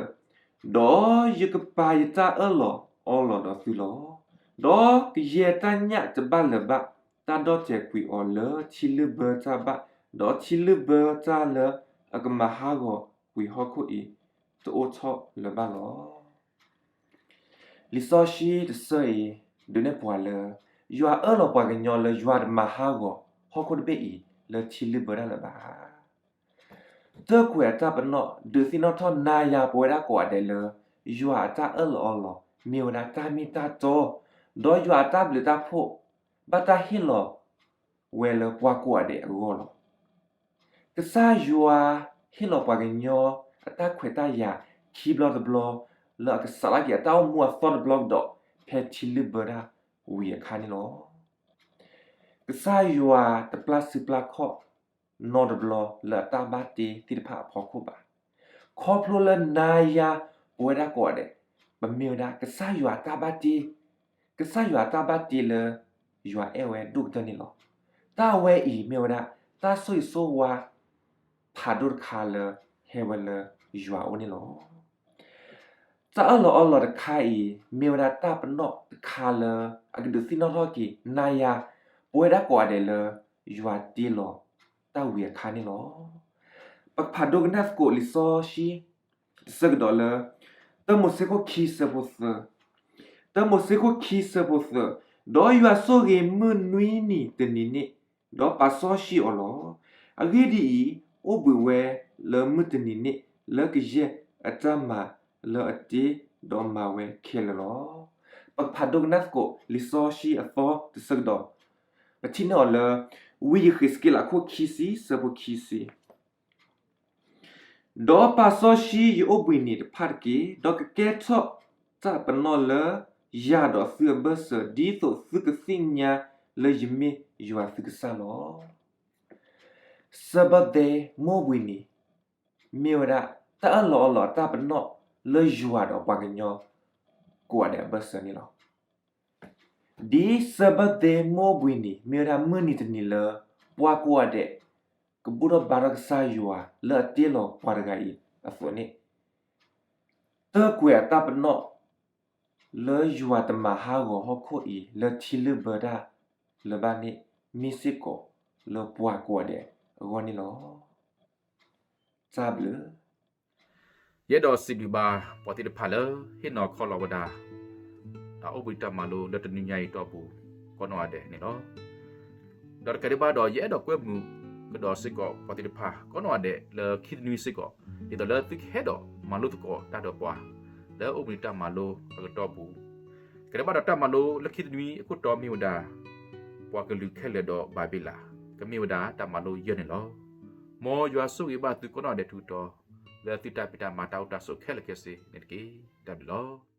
ဒီးယကပာ်ယတၢ်အၢၣ်လီၤအီလီၤဒီးသုလီၤ. ဒီးကယဲၢ်တၢ်ညၣ်တဘၣ်လၢၤဘၣ်, တၢ်ဒီၣ်တဲာ်ကွံာ်အီၤလၢထံလုၢ်ဘၢတၢ်ဘၣ်, ဒီးထံလုၢ်ဘၢတၢ်လၢအကမၤဟးဂီၤကွံာ်ဟီၣ်ခိၣ်အံၤ တအိၣ်ထီၣ်လၢၤဘၣ်လီၤ. လံာ်စီဆှံတဆၢအံၤ ဒုးနဲၣ်ပှၤလၢ ယွၤအၢၣ်လီၤပှၤကညီလၢယွၤတမၤဟးဂီၤဟီၣ်ခိၣ်တဘ့ၣ်အံၤ လၢထံလုၢ်ဘၢတၢ်လၢၤဘၣ်. တၢ်ကွဲးအတၢ်ပနီၣ် ဒုးသ့ၣ်နီၣ်ထီၣ်နၤယၤပဝဲဒၣ်ကိးဂၤဒဲးလၢ ယွၤအတၢ်အၢၣ်လီၤအီလီၤ မ့ၢ်ဝဲဒၣ်တၢ်မ့ၢ်တၢ်တီ, ဒီးယွၤအတၢ်ဘျုးတၢ်ဖှိၣ် ဘၣ်တၢ်ဟ့ၣ်လီၤဝဲလၢပှၤကိးဂၤဒဲးအဂီၢ်လီၤ. ကစၢ်ယွၤဟ့ၣ်လီၤပှၤကညီ အတၢ်ခွဲးတၢ်ယာ်ခံဘျီတဘျီ လၢအကစးထီၣ်က့ၤအတၢ်အိၣ်မူအသီတဘျီကဒီး ဖဲထံလုၢ်ဘၢတၢ်ဝံၤအခါန့ၣ်လီၤ. ကစၢ်ယွၤတပျၢ်စုပျၢ်ခီၣ်နီတဘျီလၢအတၢ်ဘၣ်တ့သ့ၣ်တဖၣ်အဖီခိၣ်ဘၣ်. ခီဖျိလၢနၤယၤပဝဲဒၣ်ကိးဂၤဒဲး ပမ့ၢ်ဝဲဒၣ်ကစၢ်ယွၤအတၢ်ဘၣ်တ့, ကစၢ်ယွၤအတၢ်ဘၣ်တ့လၢ ယွၤအဲၣ်ဝဲဒိၣ်ကတၢၢ်န့ၣ်လီၤ. တၢ်ဝဲအံၤမ့ၢ်ဝဲဒၣ် တၢ်ဆိၣ်ဂ့ၤဆိၣ်ဝါ ဖးဒိၣ်တခါလၢဟဲဝဲလၢယွၤအအိၣ်န့ၣ်လီၤ. တၢ်အၢၣ်လီၤအီလီၤတခါအံၤ မ့ၢ်ဝဲဒၣ်တၢ်ပနီၣ်တခါလၢ အကဒုးသ့ၣ်နီၣ်ထီၣ်က့ၤနၤယၤ ပဝဲဒၣ်ကိးဂၤဒဲးလၢ ယွၤတ့လီၤ တၢ်ဝံၤအခါန့ၣ်လီၤ. ပကဖးဒိကနၣ်သကိးလံာ်စီဆှံ တဆၢကဒီးလၢ တၢမိၤၡ့ခိၣ်ခံဆၢဖိသၢ, တၢမိၤၡ့ခိၣ်ခံဆၢဖိသၢ, ဒီးယွၤဆိၣ်ဂ့ၤမုၢ်နွံနံၤတနံၤန့ၣ်, ဒီးပာ်စီဆှံအီၤလီၤ. အဂ့ၢ်ဒ်အံၤ, အိၣ်ဘှံးဝဲလၢမုၢ်တနံၤန့ၣ် လၢကယဲၢ်အတၢ်မၤလၢအတ့ဒီးမၤဝဲခဲလၢာ်လီၤ. ပကဖးဒိကနၣ်သကိးလံာ်စီဆှံအသီတဆၢကဒီး, ပထံၣ်န့ၢ်အီၤလၢ ဝံယဃ့းစက့လးအခိၣ်ခံဆံ ဆၢဖိခံဆံ ဒီးပာ်စီဆှံယအိၣ်ဘှံးနံၤတဖၣ်တက့ၢ်, ဒီးကကဲထီၣ်တၢ်ပနီၣ်လၢယၤဒီးသုအဘၢၣ်စၢၤ ဒ်သိးသုကသ့ၣ်ညါလၢယမ့ၢ်ယွၤသုကစၢ်လီၤ. ဆၢဘၢၣ်သဲမိၢ်ဘှံးနံၤ မ့ၢ်ဝဲဒၣ်တၢ်အၢၣ်လီၤအီလီၤအတၢ်ပနီၣ်လၢယွၤဒီးပှၤကညီကိးဂၤဒဲးအဘၢၣ်စၢၤန့ၣ်လီၤ. ဒ်ဆၢဘၢၣ်သဲမိၢ်ဘှံးနံၤ မ့ၢ်ဝဲဒၣ်မုၢ်နံၤတနံၤလၢ ပှၤကိးဂၤဒဲး ကဘူၣ်ထီၣ်ဘါထီၣ်ကစၢ်ယွၤလၢအတ့လီၤပှၤတဂၤအံၤအသိးန့ၣ်, တၢ်ကွဲးအတၢ်ပနီၣ် လၢယွၤတမၤဟးဂီၤဟီၣ်ခိၣ်အံၤ လၢထံလုၢ်ဘၢတၢ်လၢၤဘၣ်န့ၣ် မ့ၢ်စ့ၢ်ကီးလၢပှၤကိးဂၤဒဲးအဂီၢ်န့ၣ်လီၤ. တၢ်ဘျုး ယအဲၣ်ဒိးစံးဘျုးဘၣ်ပှၤသ့ၣ်တဖၣ်လၢဟ့ၣ်နီၤခီလီၤဝဲဒၣ် တၢ်အိၣ်ဘှံးတၢ်မၤလိလၢတနွံညါအံၤအတီၢ်ပူၤ ကိးနီၢ်ဂၤဒဲးန့ၣ်လီၤ. ဒီးတကးဒံးဘၣ်ဒီး ယအဲၣ်ဒိးကွဲမုာ်ကဒီးစ့ၢ်ကီးပှၤသ့ၣ်တဖၣ် ကိးနီၢ်ဂၤဒဲးလၢခံတနွံစ့ၢ်ကီး ဒ်သိးလၢသုကဟဲဒီးမၤလိသကိးတၢ်ဒီးပှၤ လၢအိၣ်ဘှံးတၢ်မၤလိအကတီၢ်ပူၤ တကးဒံးဘၣ်ဒီးတၢ်မၤလိလၢခံတနွံအခိၣ်တီမ့ၢ်ဝဲဒၣ် ပှၤကလုာ်ခဲလၢာ်ဒီးဘၤဘ့လၣ် ကမ့ၢ်ဝဲဒၣ်တၢ်မၤလိယဲၢ်န့ၣ်လီၤ. မ်ယွၤဆိၣ်ဂ့ၤဘၣ်သုကိးနီၢ်ဂၤဒဲးထူးတီၤ လၢသုတၢ်ဖံးတၢ်မၤတၢ်အိၣ်တၢ်ဆိးခဲလၢာ်ခဲဆ့န့ၣ်တက့ၢ်. တၢ်ဘျုးလီၤ.